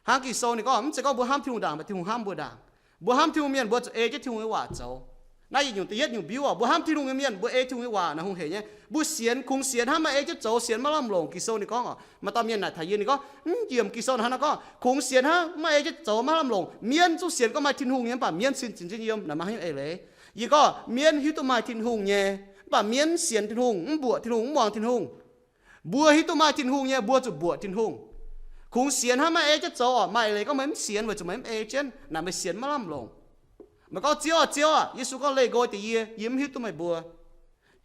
Hnangv Ging-Sou ninh gorngv, mv zeiz gorngv mbuo hnamv Tin-Hungh ndaangc, maaih Tin-Hungh hnamv mbuo ndaangc. Mbuo hnamv Tin-Hungh mienh, mbuo zuqc ei jienv Tin-Hungh nyei waac zoux. Naaiv yietc nyungc, da'yietv nyungc mbiuv oc, mbuo hnamv Tin-Hungh nyei mienh, mbuo ei Tin-Hungh nyei waac naaic hungh heic nyei. Mbuo sienx, kungx sienx hnangv maaih ei jienv zoux, sienx maiv lamh longc. Ging-Sou ninh gorngv oc, maaih dauh mienh naaic taux yie, ninh gorngv, mv njiemc Ging-Sou naaic hnangv nor gorngv, kungx sienx hnangv maaih ei jienv zoux maiv lamh longc. Mienv zungv sienx gorngv maaih Tin-Hungh nyei, mv baac mienv cing zinh nyei yiem naaic maaih haaix nyungc eix leiz? Yie gorngv mienv hiuv duqv maaih Tin-Hungh nyei, mv baac mienv sienx Tin-Hungh, mv mbuoqc Tin-Hungh, mv muangx Tin-Hungh. Mbuo hiuv duqv maaih Tin-Hungh nyei, mbuo zuqc mbuoqc Tin-Hungh. Kungx sienx hnangv maaih ei jienv zoux oc, maaih eix leiz gorngv meih mv sienx weic zuqc meih mv ei jienv naaic, meih sienx maiv lamh longc. Meih gorngv, Ziouv aah, Ziouv aah, Yesu gorngv, leih nqoi deix yie, yie mv hiuv duqv meih mbuo.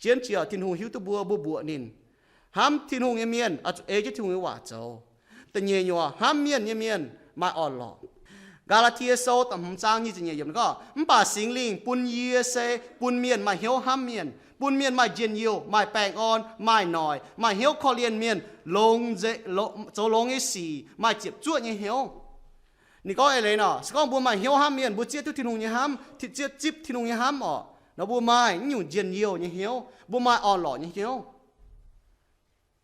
Zien jiex Tin-Hungh hiuv duqv mbuo, mbuo mbuoqc ninh. Hnamv Tin-Hungh nyei mienh oix zuqc ei jienv Tin-Hungh nyei waac zoux. Da'nyeic nyungc, hnamv mienh nyei mienh maaih orn-lorqc. Gaa^laa^tie Sou da'hmz zaang nyic ziepc nyeic yiemc gorngv, mv baac Singx Lingh bun yie se bun mienh maaih hnyouv hnamv mienh, bun mienh maaih njien-youh, maaih baengh orn, maaih noic, maaih hnyouv korv-lienh mienh, longx, zoux longx nyei sic, maaih ziepc zuoqv nyei hnyouv. Ninh gorngv eix leiz nor, se gorngv mbuo maaih hnyouv hnamv mienh, mbuo zieqv duqv Tin-Hungh nyei hnamv, zieqv zipv Tin-Hungh nyei hnamv orqc, nor mbuo maaih nyungc njien-youh nyei hnyouv, mbuo maaih orn-lorqc nyei hnyouv.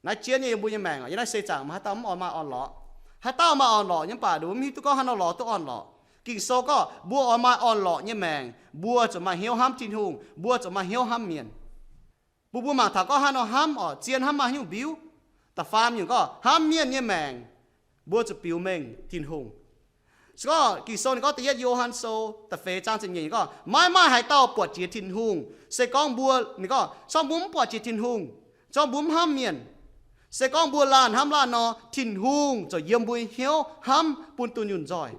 Naaiv jienv nyei yiem mbuo nyei maengc oc, yiem naaiv seix zaangc maaih haaix dauh mv oix maaih orn-lorqc? Haaix dauh maaih orn-lorqc nyei, mv baac ninh mbuo mv hiuv duqv gorngv haaix nor lorz duqv orn-lorqc. Ging-Sou gorngv mbuo oix maaih orn-lorqc nyei maengc, mbuo zuqc maaih hnyouv hnamv Tin-Hungh, mbuo zuqc maaih hnyouv hnamv mienh. Bun mbuo mangc taux gorngv haaix nor hnamv oc, zien hnamv maaih haaix nyungc mbiuv. Da'faam nyungc gorngv hnamv mienh nyei maengc, mbuo zuqc biux mengh Tin-Hungh. Se gorngv Ging-Sou ninh gorngv da'yietv Yo^han Sou da'feix zaang ziepc nyeic gorngv, maiv maaih haaix dauh buatc jiex Tin-Hungh. Se gorngv mbuo, ninh gorngv, se gorngv mbuo mv buatc jiex Tin-Hungh, se gorngv mbuo mv hnamv mienh, se gorngv mbuo laanh hnamv laanh nor, Tin-Hungh ziouc yiem mbuo nyei hnyouv hnamv bun dunh yunh nzoih.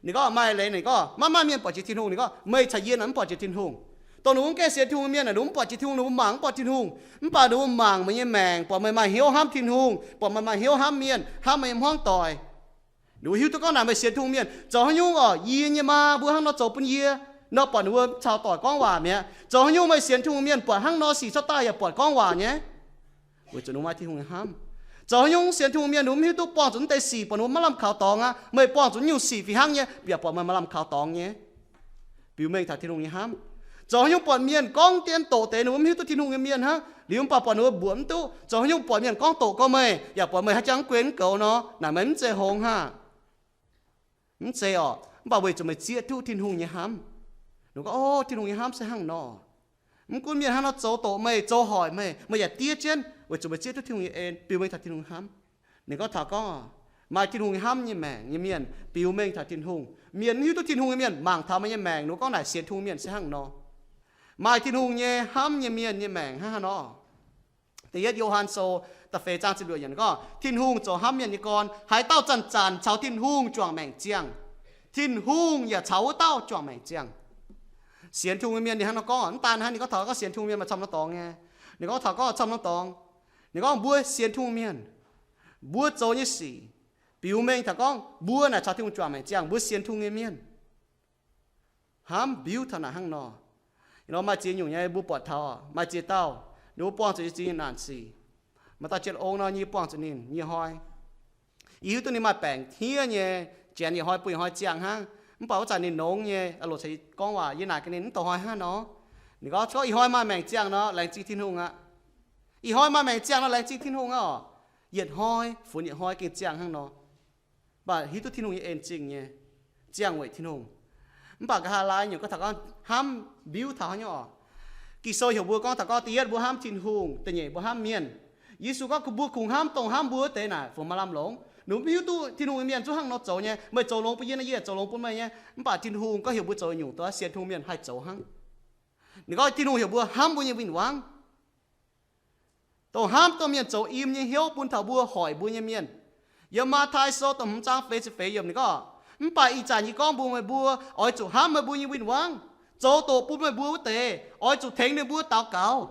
Ninh gorngv maaih leiz ninh gorngv maiv maaih mienh buatc jiex Tin-Hungh. Ninh gorngv meih caux yie naaic mv buatc jiex Tin-Hungh. Dongh ninh mbuo mv gaengh sienx Tin-Hungh nyei mienh naaic, ninh mbuo mv buatc jiex Tin-Hungh, ninh mbuo mangc mv buatc Tin-Hungh. Mv baac ninh mbuo mangc meih nyei maengc, buatc meih maaih hnyouv hnamv Tin-Hungh, buatc meih maaih hnyouv hnamv mienh, hnamv meih nyei hmuangv doic. Ninh mbuo hiuv duqv gorngv naaic meih sienx Tin-Hungh mienh. Zoux haaix nyungc oc, yie nyei maa mbuo hnangv nor zoux bun yie nor, buatc ninh mbuo caux doic gorngv waac mi'aqv. Zoux haaix nyungc meih sienx Tin-Hungh mienh buatc hnangv nor sic cuotv daaih yaac buatc gorngv waac nyei? Weic zuqc ninh mbuo maaih Tin-Hungh nyei hnamv. Zoux haaix nyungc sienx Tin-Hungh mienh ninh mbuo mv hiuv duqv buangh zuqc naaiv deix sic, buatc ninh mbuo maiv lamh kaux dorngx aqv. Meih buangh zuqc nyungc sic fih hnangv nyei, yaac buatc meih maaih lamh kaux dorngx nyei. Biux mengh taux Tin-Hungh nyei hnamv. Zoux haaix nyungc buatc mienh gorngv dien doqc deix ninh mbuo mv hiuv duqv Tin-Hungh nyei mienh hnangv, liuz mv baac buatc ninh mbuo mbuoqc mv duqv. Zoux haaix nyungc buatc mienh gorngv doqc gorngv meih, yaac buatc meih haaix jangx mv guen mv goux nor, naaic meih mv zeiz hngongx haav. Mv zeiz oc. Mv baac weic zuqc meih zieqv duqv Tin-Hungh nyei hnamv. Ninh gorngv, o, Tin-Hungh nyei hnamv se hnangv nor. Mv gunv mienh hnangv nor zoux doqc meih, zoux hoic meih, meih yaac diev jienv, weic zuqc meih zieqv duqv Tin-Hungh nyei en, biux mengh taux Tin-Hungh hnamv. Ninh gorngv taux gorngv, maaih Tin-Hungh nyei hnamv nyei maengc nyei mienh biux mengh taux Tin-Hungh. Mienh mv hiuv duqv Tin-Hungh nyei mienh mangc taux meih nyei maengc, ninh gorngv naaic sienx Tin-Hungh mienh se hnangv nor. Maaih Tin-Hungh nyei hnamv nyei mienh nyei maengc hnangv haaix nor? Da'yietv Yo^han Sou da'feix zaang ziepc luoqc yiemc gorngv, Tin-Hungh zoux hnamv mienh nyei gorn, haaix dauh zanc-zanc caux Tin-Hungh juangc maengc ziangh, Tin-Hungh yaac caux wuov dauh juangc maengc ziangh. Sienx Tin-Hungh nyei mienh ninh hnangv nor gorngv, mv daan hnangv, ninh gorngv taux gorngv sienx Tin-Hungh mienh maaih camv norm dorngx nyei. Ninh gorngv taux gorngv camv norm dorngx. Ninh gorngv mbuo sienx Tin-Hungh mienh, mbuo zoux nyei sic, biux mengh taux gorngv mbuo naaic caux Tin-Hungh juangc maengc ziangh, mbuo sienx Tin-Hungh nyei mienh. Hnamv mbiuv taux naaic hnangv nor. Ih hnoi maaih ziex nyungc nyei mbuo buatc taux, maaih ziex dauh, ninh mbuo buangh zuqc yietc zingh naanc sic. Maaih dauh jienv ong nor, yie buangh zuqc ninh nyei hnoi. Yie hiuv duqv ninh maaih baengc hniev nyei, janx yietc hnoi bun yietc hnoi ziangh hnangv. Mv baac wuov zanc ninh nongx nyei, loc caux yie gorngv waac, yie naaic gaax ninh, mv douc hnoi hnangv nor. Ninh gorngv, gorngv ih hnoi maaih maengc ziangh nor, laengz zingh Tin-Hungh aqv. Ih hnoi maaih maengc ziangh nor, laengz zingh Tin-Hungh aqv oc. Yietc hnoi funx yietc hnoi gengh ziangh hnangv nor. Mv baac hiuv duqv Tin-Hungh nyei en zingh nyei, ziangh weic Tin-Hungh. Mv baac nqa'haav laai nyungc gorngv taux gorngv hnamv mbiuv taux haaix nyungc oc. Ging-Sou heuc mbuo gorngv taux gorngv da'yietv mbuo hnamv Tin-Hungh, da'nyeic mbuo hnamv mienh. Yesu gorngv mbuo kungx hnamv dongh hnamv mbuo wuov deix naaic fungx maaih lamh longx. Ninh mbuo mv hiuv duqv Tin-Hungh nyei mienh zungv hnangv nor zoux nyei. Meih zoux longx bun yie, naaiv yie zoux longx bun meih nyei. Mv baac Tin-Hungh gorngv heuc mbuo zoux nyungc dongh sienx Tin-Hungh mienh haih zoux hnangv. Ninh gorngv Tin-Hungh heuc mbuo hnamv mbuo nyei win-wangv. Dongh hnamv dongh mienh zoux im nyei hnyouv bun taux mbuo hoic mbuo nyei mienh. Yiem Matv^tai Sou da'hmz zaang feix ziepc feix yiemc ninh gorngv, mv baac ih zanc yie gorngv mbuox meih mbuo, oix zuqc hnamv meih mbuo nyei win-wangv, zoux doqc bun meih mbuo wuov deix, oix zuqc tengx ninh mbuo daux gaux.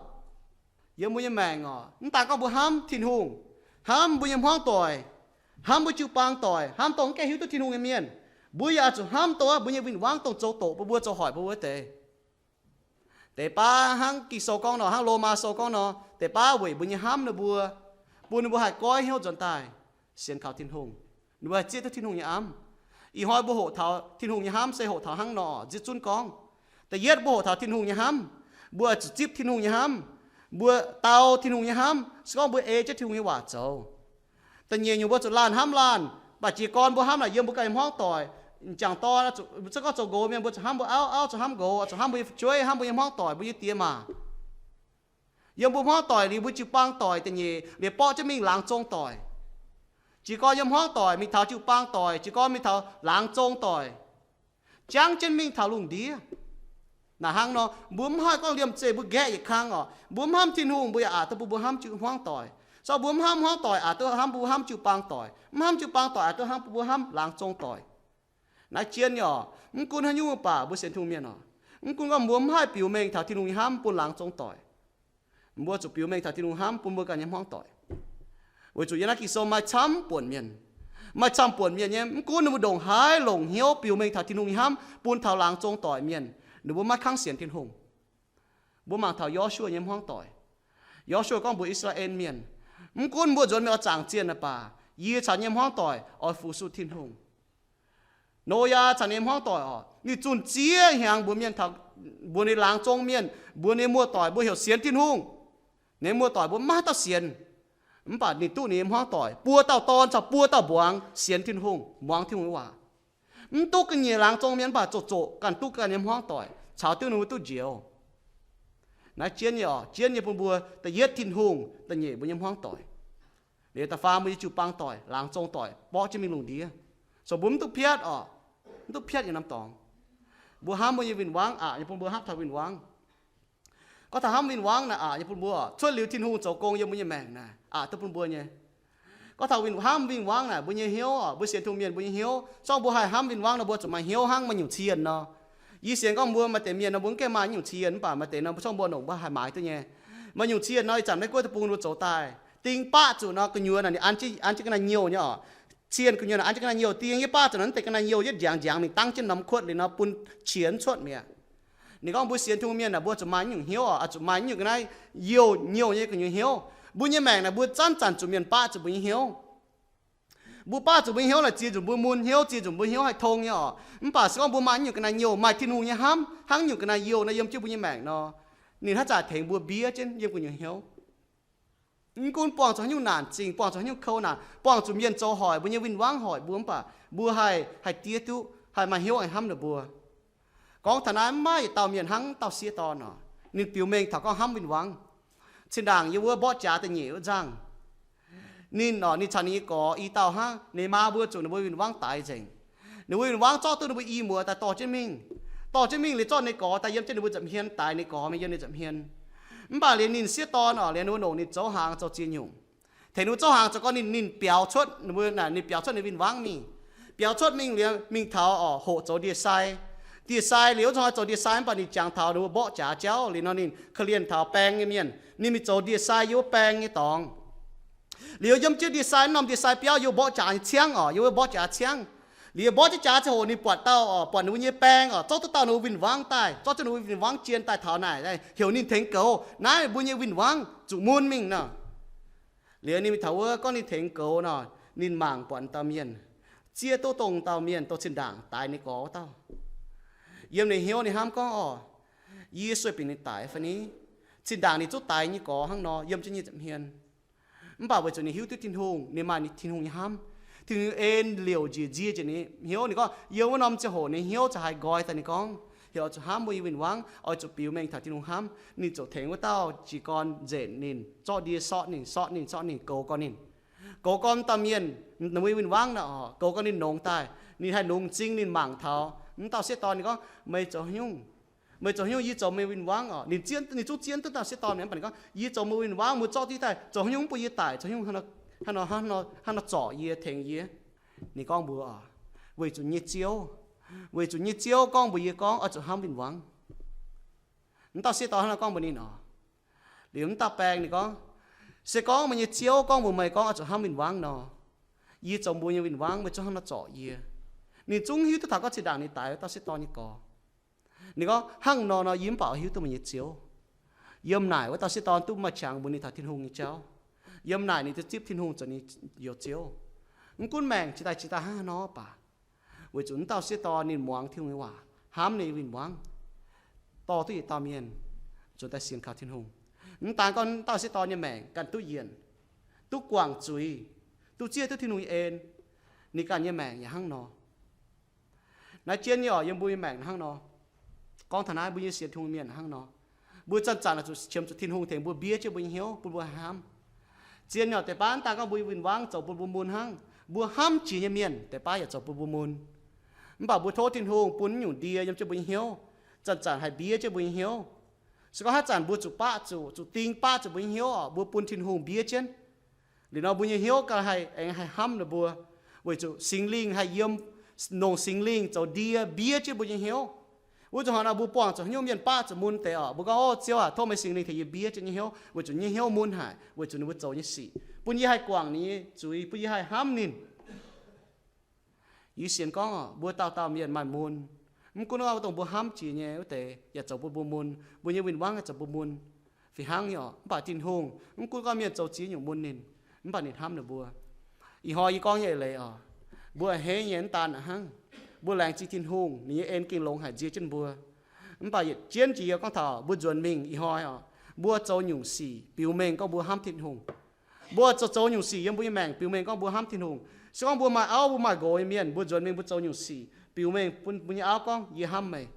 Yiem mbuo nyei maengc oc, mv daan gorngv mbuo hnamv Tin-Hungh, hnamv mbuo nyei hmuangv doic, hnamv mbuo jiu-baang doic, hnamv dongh mv gaengh hiuv duqv Tin-Hungh nyei mienh, mbuo yaac oix zuqc hnamv dongh mbuo nyei win-wangv dongh zoux doqc bun mbuo, zoux hoic mbuo wuov deix. Deix baav hnangv Ging-Sou gorngv nor, hnangv Lomaa Sou gorngv nor, deix baav weic mbuo nyei hnamv ninh mbuo, bun ninh mbuo haih goiv hnyouv nzuonx daaih sienx kaux Tin-Hungh. Ninh mbuo haih zieqv duqv Tin-Hungh nyei hnamv. Ih hnoi mbuo hoqc taux Tin-Hungh nyei hnamv se hoqc taux hnangv nor, nziex zunv gorngv. Da'yietv mbuo hoqc taux Tin-Hungh nyei hnamv, mbuo zuqc zipv Tin-Hungh nyei hnamv, mbuo dau Tin-Hungh nyei hnamv, se gorngv mbuo ei jienv Tin-Hungh nyei waac zoux. Da'nyeic nyungc mbuo zuqc laanh hnamv laanh, mv baac jiez gorn mbuo hnamv naaic yiem mbuo ganh nyei hmuangv doic. M'jangc dorn, se gorngv zoux nqox mienh mbuo zuqc hnamv mbuo auv, auv zuqc hnamv nqox, zuqc hnamv mbuo nyei fu'jueiv, hnamv mbuo nyei hmuangv doic, mbuo nyei die maac. Yiem mbuo hmuangv doic liuz mbuo jiu-baang doic da'nyeic liuz borqv jienv mingh laangz zong doic. Jiez gorn yiem hmuangv doic mingh taux jiu-baang doic, jiez gorn mingh taux laangz zong doic, jangv jienv mingh taux lungh ndiev. Naaic hnangv nor, mbuo mv haih gorngv liemh zeih mbuo nqaeqv yietc kang oc. Mbuo mv hnamv Tin-Hungh, mbuo yaac aqc duqv bun mbuo hnamv jiu-hmuangv doic. Se gorngv mbuo mv hnamv hmuangv doic, aqc duqv hnamv bun mbuo hnamv jiu-baang doic. Mv hnamv jiu-baang doic, aqc duqv hnamv bun mbuo hnamv laangz zong doic. Naaiv jienv nyei oc, mv gunv haaix nyungc mv baac mbuo sienx Tin-Hungh mienh oc, mv gunv gorngv mbuo mv haih biux mengh taux Tin-Hungh nyei hnamv bun laangz zong doic, mbuo zuqc biux mengh taux Tin-Hungh hnamv bun mbuo ganh nyei hmuangv doic. Weic zuqc yiem naaiv Ging-Sou maaih camv buonc mienh, maaih camv buonc mienh nyei, mv gunv ninh mbuo ndongc haaix longc hnyouv biux mengh taux Tin-Hungh nyei hnamv bun taux laangz zong doic mienh, ninh mbuo maiv kangv sienx Tin-Hungh. Mbuo mangc taux Yo^su^waa nyei hmuangv doic. Yo^su^waa gorngv mbuox I^saa^laa^en Mienh, mv gunv mbuo nzuonx mingh oix zaangc zienh naaic baac, yie caux yie nyei hmuangv doic oix fu-sux Tin-Hungh. Noyaa caux ninh nyei hmuangv doic oc, ninh zunh ziex hnyangx mbuox mienh taux, mbuox ninh laangz zong mienh, mbuox ninh muoz-doic mbuo heuc sienx Tin-Hungh. Ninh muoz-doic mbuo maiv dauh sienx. Mv baac ninh duqv ninh nyei hmuangv doic buo dauh dorn caux buo dauh mbuangz sienx Tin-Hungh, muangx Tin-Hungh nyei waac. Mv duqv ga'nyiec laangz zong mienh, mv baac zoqc zoqc ganh duqv ganh nyei hmuangv doic caux duqv ninh mbuo duqv njoux. Naaiv jienv nyei oc, jienv nyei bun mbuo da'yietv Tin-Hungh, da'nyeic mbuo nyei hmuangv doic, liuz da'faam mbuo nyei jiu-baang doic, laangz zong doic mborqv jienv mingh lungh ndiev. So mbuo mv duqv piatv oc, mv duqv piatv yietc norm dorngx. Mbuo hnamv mbuo nyei win-wangv aqc nyei bun mbuo hnamv taux win-wangv. Gorngv taux hnamv win-wangv naaic aqc nyei bun mbuo, cuotv liuz Tin-Hungh zoux gong yiem mbuo nyei maengc naaic aqc duqv bun mbuo nyei. Gorngv taux win, hnamv win-wangv naaic mbuo nyei hnyouv oc, mbuo sienx Tin-Hungh mienh mbuo nyei hnyouv, zorngv mbuo haih hnamv win-wangv nor mbuo zuqc maaih hnyouv hnangv maaih nyungc cien nor. Yie sienx gorngv mbuo maaih deix mienh nor mbuo mv gaengh maaih nyungc cien, mv baac maaih deix nor mbuo zorngv mbuo longc mbuo haih maaiz duqv nyei. Maaih nyungc cien nor ih zanc Meiv Guoqv deic-bung mbuo zoux daaih, ding baqv zuqc nor gu'nyuoz naaic ninh an jienv, an jienv ga'naaiv nyouh nyei oc. Cien gu'nyuoz naaic an jienv ga'naaiv nyouh, ding yie baqv zuqc nor naaiv deix ga'naaiv youh yietv njangx njangx mingh dangv jienv norm kuotv liuz nor bun qiex cuotv mi'aqv. Ninh gorngv mbuo sienx Tin-Hungh mienh naaic mbuo zuqc maaih nyungc hnyouv oc, zuqc maaih nyungc ga'naaiv youh nyouh nyei gu'nyuoz hnyouv. Mbuo nyei maengc naaic mbuo zanc-zanc zuqc mienh baqv zuqc mbuo nyei hnyouv. Mbuo baqv zuqc mbuo nyei hnyouv naaic ziex nzunc mbuo mun hnyouv, ziex nzunc mbuo hnyouv haih tong nyei oc. Mv baac se gorngv mbuo maaih nyungc ga'naaiv youh, maaih Tin-Hungh nyei hnamv hnangv nyungc ga'naaiv youh nor yiem jienv mbuo nyei maengc nor, ninh hnangv zaqc tengx mbuo mbiev jienv yiem gu'nyuoz hnyouv. Mv gunv buangh zuqc haaix nyungc naanc zingh, buangh zuqc haaix nyungc kouv naanc, buangh zuqc mienh zoux hoic mbuo nyei win-wangv, hoic mbuo, mv baac mbuo haih, haih diev duqv, haih maaih hnyouv aengx hnamv ninh mbuo. Gorngv taux naaiv maiv maaih yietc dauh mienh hnangv dauh sieqv dorn oc, ninh biux mengh taux gorngv hnamv win-wangv. Zinh ndaangc yiem wuov mborqv jaax da'nyeic wuov nzangh, ninh oc, ninh caux ninh nyei gorx i dauh hnangv. Ninh maa mbuo zuqc ninh mbuo win-wangv daix nzengc. Ninh mbuo win-wangv zorqv duqv ninh mbuo i muoz daaih dorh jienv mingh. Dorh jienv mingh liuz zorqv ninh nyei gorx daaih yiem jienv ninh mbuo nza'hmien, daix ninh nyei gorx mingh yiem ninh nza'hmien. Mv baac liuz ninh sieqv dorn oc, liuz ninh mbuo longc ninh zoux hnaangx zoux ziex nyungc. Tengx ninh mbuo zoux hnaangx zoux gorn ninh, ninh biaux cuotv, ninh mbuo, ninh biaux cuotv ninh win-wangv mingh. Biaux cuotv mingh liuz mingh taux oc, hoqc zoux ndie-sai. Ndie-sai liuz wuov zungv zoux ndie-sai mv baac ninh jangx taux ninh mbuo mborqv jaax jauv liuz nor ninh korv-lienh taux baeng nyei mienh, ninh mingh zoux ndie-sai yiem wuov baeng nyei dorngx. Liuz yiem jienv ndie-sai, norm ndie-sai biauv yiem mborqv jaax nyei ciangv oc, yiem wuov mborqv jaax ciangv. Liuz mborqv jienv jaax ziangh hoc ninh buatc dauh oc, buatc ninh mbuo nyei baeng oc, zorqv duqv dauh ninh mbuo win-wangv daaih, zorqv duqv ninh mbuo win-wangv jien daaih taux naaic, heuc ninh tengx goux, naaiv mbuo nyei win-wangv zuqc mun mingh nor. Liuz ninh mingh taux wuov gorngv ninh tengx goux nor, ninh mangc buatc dauh mienh, zieqv duqv dongh dauh mienh dongh zinh ndaangc daix ninh gorx wuov dauh. Yiem ninh hnyouv ninh hnamv gorngv oc, yie sueih bieqc ninh daix fai ni? Zinh ndaangc ninh zungv daix nyei gorx hnangv nor yiem jienv nyei nza'hmien. Mv baac weic zuqc ninh hiuv duqv Tin-Hungh, ninh maaih Tin-Hungh nyei hnamv. Tin-Hungh en liouc njiec nzie njiec ninh hnyouv. Ninh gorngv yiem wuov norm ziangh hoc ninh hnyouv za'gengh haih nqoi daaih. Ninh gorngv heuc oix zuqc hnamv mbuo nyei win-wangv, oix zuqc biux mengh taux Tin-Hungh hnamv. Ninh ziouc tengx wuov dauh jiez gorn nzenc ninh, zorqv ndie sortv ninh, sortv ninh, sortv ninh, goux gorn ninh. Goux gorn dauh mienh, ninh mbuo nyei win-wangv naaic oc, goux gorn ninh nongx daaih. Ninh haih nungx m'zing, ninh mangc taux wuov dauh sieqv dorn, ninh gorngv, meih zoux haaix nyungc? Meih zoux haaix nyungc? Yie zoux meih win-wangv oc. Ninh zieqv, ninh zungv zieqv duqv dauh sieqv dorn mienh, mv baac ninh gorngv, yie zoux meih win-wangv, meih zorqv duqv daaih, zoux haaix nyungc mv bun yie daic? Zoux haaix nyungc hnangv nor, hnangv nor, hnangv nor zorc yie, tengx yie? Ninh gorngv mbuox oc, weic zuqc nyei Ziouv, weic zuqc nyei Ziouv gorngv mbuox yie gorngv oix zuqc hnamv win-wangv. Wuov dauh sieqv dorn hnangv nor gorngv mbuox ninh oc. Liuz wuov dauh baeng ninh gorngv, se gorngv meih nyei Ziouv gorngv mbuox meih gorngv oix zuqc hnamv win-wangv nor, yie zoux mbuo nyei win-wangv, meih zungv hnangv nor zorc yie. Ninh zungv hiuv duqv taux gorngv zinh ndaangc ninh daix wuov dauh sieqv dorn nyei gorx. Ninh gorngv, hnangv nor nor yie mv baac hiuv duqv meih nyei Ziouv. Yiem naaic wuov dauh sieqv dorn duqv maaih qangx mbuox ninh taux Tin-Hungh nyei jauv. Yiem naaic ninh duqv zipv Tin-Hungh zoux ninh njoux Ziouv. Mv gunv maengc jiex daaih jiex daaih hnangv haaix nor baac, weic zuqc wuov dauh sieqv dorn ninh muangx Tin-Hungh nyei waac, hnamv ninh win-wangv, dorh duqv yietc dauh mienh nzuonx daaih sienx kaux Tin-Hungh. Mv daan gorngv wuov dauh sieqv dorn nyei maengc ganh duqv yienc, duqv guangc zuiz, duqv zieqv duqv Tin-Hungh nyei en, ninh ganh nyei maengc yaac hnangv nor. Naaiv jienv nyei oc, yiem mbuo nyei maengc hnangv nor. Gorngv taux naaiv, mbuo nyei sienx Tin-Hungh mienh hnangv nor. Mbuo zanc-zanc oix zuqc qiemx zuqc Tin-Hungh tengx mbuo mbiev jienv mbuo nyei hnyouv, bun mbuo haih hnamv. Zien nyei oc, deix baav daan gorngv mbuo nyei win-wangv zoux bun mbuo mun hnangv. Mbuo hnamv jiex nyei mienh, deix baav yaac zoux bun mbuo mun. Mv baac mbuo tov Tin-Hungh bun nyungc ndie yiem jienv mbuo nyei hnyouv, zanc-zanc haih mbiev jienv mbuo nyei hnyouv. Se gorngv haaix zanc mbuo zuqc baqv zuqc, zuqc ding baqv zuqc mbuo nyei hnyouv oc, mbuo bun Tin-Hungh mbiev jienv. Liuz nor mbuo nyei hnyouv ganh haih aengx haih hnamv ninh mbuo, weic zuqc Singx Lingh haih yiem, longc Singx Lingh zoux ndie mbiev jienv mbuo nyei hnyouv. Wuov zuqc hnangv nor mbuo buangh zuqc haaix nyungc mienh baqv zuqc mun deix oc, mbuo gorngv, Ov, Ziouv aac, tov meih Singx Lingh tengx yie mbiev jienv nyei hnyouv, weic zuqc nyei hnyouv mun haic, weic zuqc ninh mbuo zoux nyei sic, bun yie haih guangc ninh nyei zuiz, bun yie haih hnamv ninh. Yie sienx gorngv oc, mbuo dauh dauh mienh maaih mun. Mv gunv wuov dongh mbuo hnamv jiex nyei wuov deix yaac zoux bun mbuo mun, mbuo nyei win-wangv yaac zoux bun mun. Fih hnangv nyei oc, mv baac Tin-Hungh mv gunv gorngv mienh zoux ziex nyungc mun ninh, mv baac ninh hnamv ninh mbuo. Ih hnoi yie gorngv nyei eix leiz oc, mbuo a'hneiv nyei mv daan aqc hnangv. Mbuo laengz zingh Tin-Hungh, ninh nyei en gengh longx haic nzie jienv mbuo. Mv baac yietc jienv jiex yie gorngv taux mbuo nzuonx mingh ih hnoi oc, mbuo zoux nyungc sic biux mengh gorngv mbuo hnamv Tin-Hungh. Mbuo zoux, zoux nyungc sic yiem mbuo nyei maengc biux mengh gorngv mbuo hnamv Tin-Hungh. Se gorngv mbuo maaih auv, mbuo maaih nqox nyei mienh, mbuo nzuonx mingh mbuo zoux nyungc sic, biux mengh bun mbuo nyei auv gorngv, yie hnamv meih.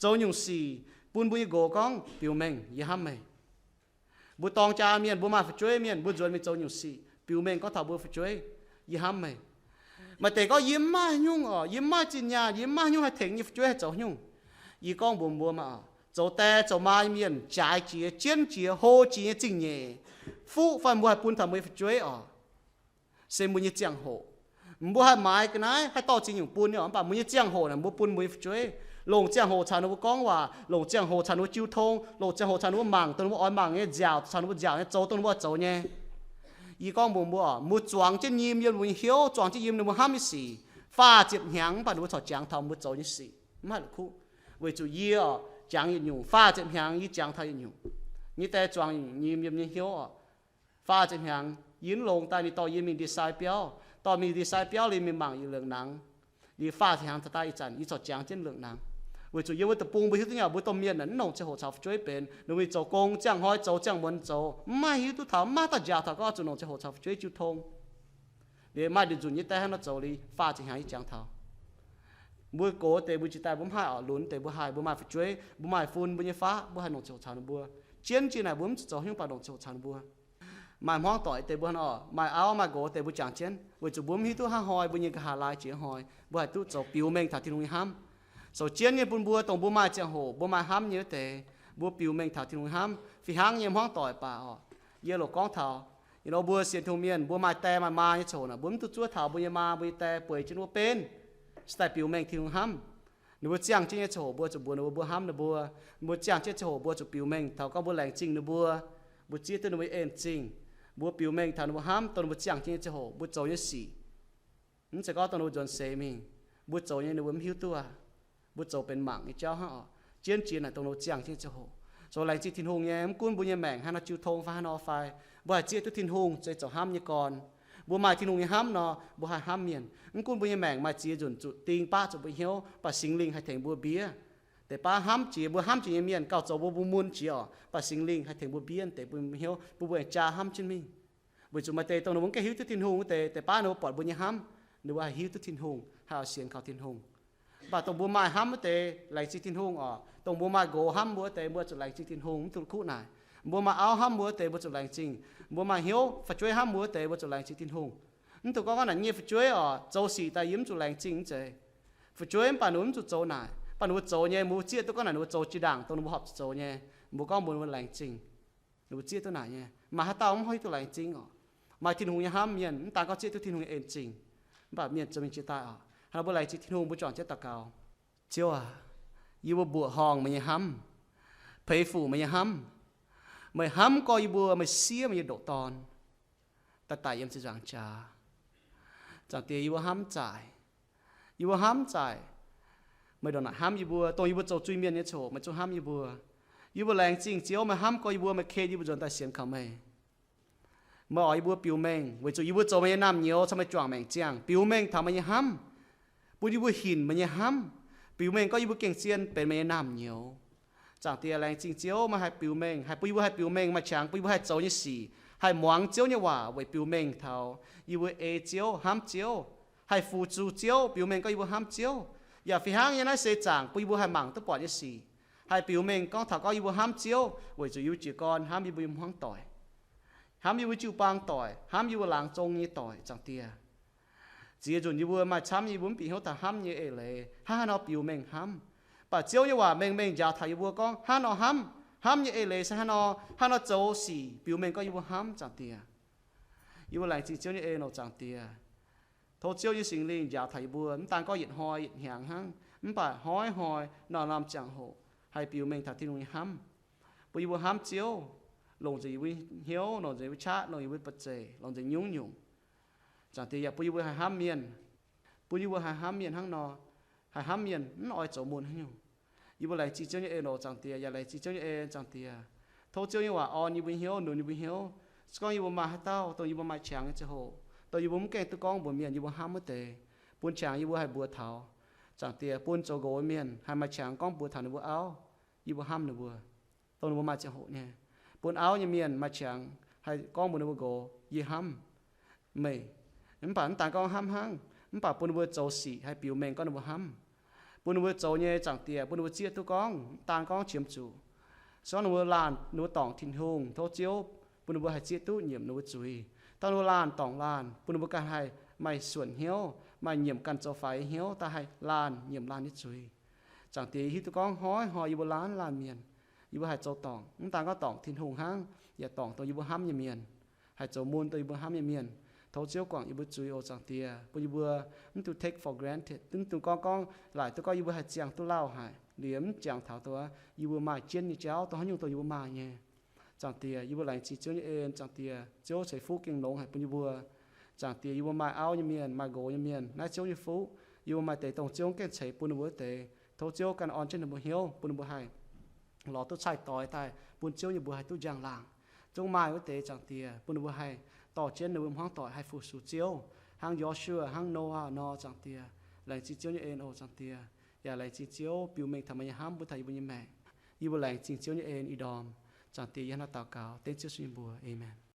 Zoux nyungc sic bun mbuo nyei nqox gorngv, biux mengh, yie hnamv meih. Mbuo dorng jaa mienh, mbuo maaih fu'jueiv mienh, mbuo nzuonx mingh zoux nyungc sic, biux mengh gorngv taux mbuo fu'jueiv, yie hnamv meih. Maaih deix gorngv, yie mv maaih nyungc oc, yie mv maaih zinh nyaanh, yie mv maaih nyungc haih tengx nyei fu'jueiv haih zoux nyungc. Yie gorngv mbuox mbuo maah, zoux die zoux maa nyei mienh jaaix jiex, jienv jiex, hlo jiex nyei zingh nyeic, fuqv fai mbuo haih bun taux mbuo nyei fu'jueiv oc, se mbuo nyei ziangh hoc. Mbuo haih maaiz ga'naaiv haih dorh ziex nyungc bun nyei oc, mv baac mbuo nyei ziangh hoc naaic mbuo bun mbuo nyei fu'jueiv. Longc ziangh hoc caux ninh mbuo gorngv waac, longc ziangh hoc caux ninh mbuo jiu tong, longc ziangh hoc caux ninh mbuo mangc dongh ninh mbuo oix mangc nyei, nziaauc caux ninh mbuo nziaauc nyei, zoux dongh ninh mbuo oix zoux nyei. Yie gorngv mbuox mbuo, mbuo zuangx jienv nyim yiem mbuo nyei hnyouv, zuangx jienv yiem ninh mbuo hnamv nyei sic, faah ziepc hnyangx mv baac ninh mbuo corc jangx taux mbuo zoux nyei sic, mv haih la'kuqv. Weic zuqc yie oc, jangx yietc nyungc, faah ziepc hnyangx yie jangx taux yietc nyungc. Nyei die zuangx nyim yiem nyei hnyouv oc, faah ziepc hnyangx yie mv longx daaih ninh dorh yie mingh ndie-sai biauv, dorh mingh ndie-sai biauv liuz mingh mangc yietc lengc nangx. Liuz faah ziepc hnyangx taux daaih ih zanc yie corc jangx jienv lengc nangx. Weic zuqc yie mbuo deic-bung mbuo hiuv duqv nyei, mbuo domh mienh naaic mv longc ziangh hoc caux fu'jueiv benx, ninh mbuo zoux gong ziangh hnoi zoux, ziangh muonz zoux, mv maaih hiuv duqv taux, mv maaih daaih njaaux taux gorngv zuqc longc ziangh hoc caux fu'jueiv jiu tong. Liuz maaih nduqc nzunc nyei die hnangv nor zoux liuz faah ziepc hnyangx yie jangx taux. Mbuo gox deix mbuo jiex daaih mbuo mv haih oc, lunx deix mbuo haih, mbuo maaih fu'jueiv, mbuo maaih fun mbuo nyei faqv, mbuo haih longc ziangh hoc caux ninh mbuo. Jienv jiex naaic mbuo mv zuqc zoux hnyouv baac longc ziangh hoc caux ninh mbuo. Maaih hmuangv doic deix mbuo hnangv nor, maaih auv maaih nqox deix mbuo jangx jienv, weic zuqc mbuo mv hiuv duqv hnangv haaix mbuo nyei nqa'haav laai jiex hnoi, mbuo haih duqv zoux biux mengh taux Tin-Hungh nyei hnamv. Zoux jienv nyei bun mbuo, dongh mbuo maaih ziangh hoc mbuo maaih hnamv nyei wuov deix, mbuo biux mengh taux Tin-Hungh nyei hnamv. Fih hnangv nyei hmuangv doic baac oc, yie loc gorngv taux, you know, mbuo sienx Tin-Hungh mienh mbuo maaih die maaih maa nyei ziangh hoc naaic, mbuo mv duqv zuov taux mbuo nyei maa mbuo nyei die bueix jienv wuov benv, se daaih biux mengh Tin-Hungh hnamv. Ninh mbuo ziangh jienv nyei ziangh hoc mbuo zuqc mbuox ninh mbuo, mbuo hnamv ninh mbuo. Mbuo ziangh jienv ziangh hoc mbuo zuqc biux mengh taux gorngv mbuo laengz zingh ninh mbuo, mbuo zieqv duqv ninh mbuo nyei en zingh, mbuo biux mengh taux ninh mbuo hnamv dongh ninh mbuo ziangh jienv nyei ziangh hoc mbuo zoux nyei sic. Mv zeiz gorngv dongh ninh mbuo nzuonx seix mingh, mbuo zoux nyei ninh mbuo mv hiuv duqv aqv. Mbuo zoux benx mangc nyei jauv hnangv oc. Jienv jiex naaic dongh ninh mbuo ziangh jienv nyei ziangh hoc. Zoux laengz zingh Tin-Hungh nyei, mv gunv mbuo nyei maengc haaix nor jiu tong fai haaix nor fai, mbuo haih zieqv duqv Tin-Hungh se zoux hnamv nyei gorn. Mbuo maaih Tin-Hungh nyei hnamv nor, mbuo haih hnamv mienh. Mv gunv mbuo nyei maengc maaih ziex nzunc zuqc ding baqv zuqc mbuo hnyouv, mv baac Singx Lingh haih tengx mbuo mbiev. Deix baav hnamv jiex, mbuo hnamv jiex nyei mienh gauh zoux mbuo, mbuo mun jiex oc, mv baac Singx Lingh haih tengx mbuo mbiev deix bun mbuo hnyouv, bun mbuo aengx jaa hnamv jienv mingh. Weic zuqc maaih deix dongh ninh mbuo mv gaengh hiuv duqv Tin-Hungh wuov deix, deix baav ninh mbuo buatc mbuo nyei hnamv, ninh mbuo haih hiuv duqv Tin-Hungh, haih oix sienx kaux Tin-Hungh. Mv baac dongh mbuo maaih hnamv wuov deix, laengz zingh Tin-Hungh oc. Dongh mbuo maaih nqox hnamv mbuo wuov deix, mbuo zuqc laengz zingh Tin-Hungh, mv duqv kuv naaic. Mbuo maaih auv hnamv mbuo wuov deix, mbuo zuqc laengz zingh. Mbuo maaih hnyouv fu'jueiv hnamv mbuo wuov deix, mbuo zuqc laengz zingh Tin-Hungh. Mv dungx gorngv gorngv naaic nyei fu'jueiv oc, zoux sic daaih yie mv zuqc laengz zingh, mv zeiz. Fu'jueiv mv baac ninh mbuo mv zuqc zoux naaic, mv baac ninh mbuo zoux nyei, mbuo zieqv duqv gorngv naaic ninh mbuo zoux jiex ndaangc dongh ninh mbuo horpc zuqc zoux nyei, mbuo gorngv mbuox ninh mbuo laengz zingh. Ninh mbuo zieqv duqv naaic nyei. Maaih haaix dauh mv hiuv duqv laengz zingh oc? Maaih Tin-Hungh nyei hnamv mienh mv daan gorngv zieqv duqv Tin-Hungh nyei en zingh. Mv baac mienh zoux mingh jiex daaih oc, hnangv nor mbuo laengz zingh Tin-Hungh, mbuo juangc jienv daux gaux. Ziouv aac, yie mbuo mbuoqc horngh meih nyei hnamv, peix fuc meih nyei hnamv. Meih hnamv gorx yie mbuo, meih siev meih nyei ndoqc Dorn daaih daic yiem ziepc nzaangc jaax. Zaangc Diex, yie mbuo hnamv zaaic. Yie mbuo hnamv zaaic. Meih ndongc naaic hnamv yie mbuo, dongh yie mbuo zoux zuiz-mienh nyei ziangh hoc meih zungv hnamv yie mbuo. Yie mbuo laengz zingh Ziouv, meih hnamv gorx yie mbuo, meih ken yie mbuo nzuonx daaih sienx kaux meih. Meih oix yie mbuo biux mengh weic zuqc yie mbuo zoux meih nyei naamh nyouz caux meih juangc maengc ziangh, biux mengh taux meih nyei hnamv, bun yie mbuo hinc meih nyei hnamv, biux mengh gorngv yie mbuo gengh zien benx meih nyei naamh nyouz. Zaangc Diex, laengz zingh Ziouv, meih haih biux mengh, haih bun yie mbuo haih biux mengh maaih qangx, bun yie mbuo haih zoux nyei sic, haih muangx Ziouv nyei waac weic biux mengh taux yie mbuo ei Ziouv, hnamv Ziouv, haih fu-sux Ziouv, biux mengh gorngv yie mbuo hnamv Ziouv. Yaac fih hnangv nyei naaiv seix zaangc bun yie mbuo haih mangc duqv buatc nyei sic, haih biux mengh gorngv taux gorngv yie mbuo hnamv Ziouv weic zuqc yie mbuo jiez gorn hnamv yie mbuo nyei hmuangv doic, hnamv yie mbuo jiu-baang doic, hnamv yie mbuo laangz zong nyei doic. Zaangc Diex, ziex nzunc yie mbuo maaih camv nyei, yie mbuo mv bieqc hnyouv taux hnamv nyei eix leiz, hnangv haaix nor biux mengh hnamv. Mv baac Ziouv nyei waac mengh mengh njaaux taux yie mbuo gorngv hnangv nor hnamv. Hnamv nyei eix leiz se hnangv nor, hnangv nor zoux sic biux mengh gorngv yie mbuo hnamv, Zaangc Diex. Yie mbuo laengz zingh Ziouv nyei en oc, Zaangc Diex. Tov Ziouv nyei Singx Lingh njaaux taux yie mbuo, mv daan gorngv yietc hnoi yietc hnyangx hnangv, mv baac hnoi-hnoi, norm-norm ziangh hoc haih biux mengh taux Tin-Hungh nyei hnamv, bun yie mbuo hnamv Ziouv, longc nzengc yie mbuo hnyouv, longc nzengc yie mbuo qaqv, longc yie mbuo ba'zeic, longc nzengc nyungc-nyungc. Zaangc Diex, yaac bun yie mbuo haih hnamv mienh, bun yie mbuo haih hnamv mienh hnangv nor, haih hnamv mienh mv oix zoux mun haaix nyungc. Yie mbuo laengz zingh Ziouv nyei en oc, Zaangc Diex, yaac laengz zingh Ziouv nyei en, Zaangc Diex. Tov Ziouv nyei waac orn yie mbuo hnyouv, nunc yie mbuo hnyouv. Se gorngv yie mbuo maaih haaix dauh dongh yih mbuo maaih qangx nyei ziangh hoc, dongh yih mbuo mv gaengh duqv gorngv mbuox mienh, yie mbuo hnamv wuov deix, bun qangx yie mbuo haih mbuox taux. Zaangc Diex, bun zoux nqox nyei mienh haih maaih qangx gorngv mbuox taux ninh mbuo auv, yie mbuo hnamv ninh mbuo, dongh ninh mbuo maaih ziangh hoc nyei. Bun auv nyei mienh maaih qangx haih gorngv mbuox ninh mbuo nqox, Yie hnamv meih. Mv baac mv daan gorngv hnamv hnangv, mv baac bun ninh mbuo zoux sic haih biux mengh gorngv ninh mbuo hnamv. Bun ninh mbuo zoux nyei, Zaangc Diex, bun ninh mbuo zieqv duqv gorngv, mv daan gorngv qiemx zuqc. Se gorngv ninh mbuo laanh ninh mbuo dorngc Tin-Hungh, tov Ziouv bun ninh mbuo haih zieqv duqv nyiemc ninh mbuo zuiz. Dongh ninh mbuo laanh dorngc laanh, bun ninh mbuo ganh haih maaih suonc hnyouv, maaih nyiemc ganh zoux faix hnyouv daaih haih laanh nyiemc laanh nyei zuiz. Zaangc Diex, yie hiuv duqv gorngv hnoi-hnoi yie mbuo laanh laanh mienh, yie mbuo haih zoux dorngc, mv daan gorngv dorngc Tin-Hungh hnangv, yaac dorngc dongh yie mbuo hnamv nyei mienh, haih zoux mun dongh yie mbuo hnamv nyei mienh. Tov Ziouv guangc yie mbuo zuiz oc, Zaangc Diex, bun yie mbuo mv dungx take for granted, mv dungx gorngv gorngv laaic duqv gorngv yie mbuo haih ziangh duqv lauh haic, liemh mv ziangh taux duqv yie mbuo maaih jienv nyei jauv dongh haaix nyungc dongh yie mbuo maaih nyei. Zaangc Diex, yie mbuo laengz zingh Ziouv nyei en. Zaangc Diex, Ziouv ceix fuqv gengh longx haic bun yie mbuo. Zaangc Diex, yie mbuo maaih auv nyei mienh, maaih nqox nyei mienh, naaiv Ziouv nyei fuqv. Yie mbuo maaih deix dongh Ziouv gengh ceix bun ninh mbuo wuov deix, tov Ziouv ganh orn jienv ninh mbuo hnyouv, bun ninh mbuo haih lorz duqv caih doix daaih bun Ziouv nyei mbuox haih duqv njang-laangc. Zungv maaih wuov deix, Zaangc Diex, bun ninh mbuo haih dorh jienv ninh mbuo hmuangv doic haih fu-sux Ziouv, hnangv Yo^su^waa, hnangv Noyaa nor, Zaangc Diex. Laengz zingh Ziouv nyei en oc, Zaangc Diex. Yaac laengz zingh Ziouv biux mengh taux meih nyei hnamv mbuo taux yie mbuo nyei maengc. Yie mbuo laengz zingh Ziouv nyei en ih ndorm. Zaangc Diex, yie hnangv naaiv daux gaux dengv Ziouv Yesu nyei mbuox. Aamen.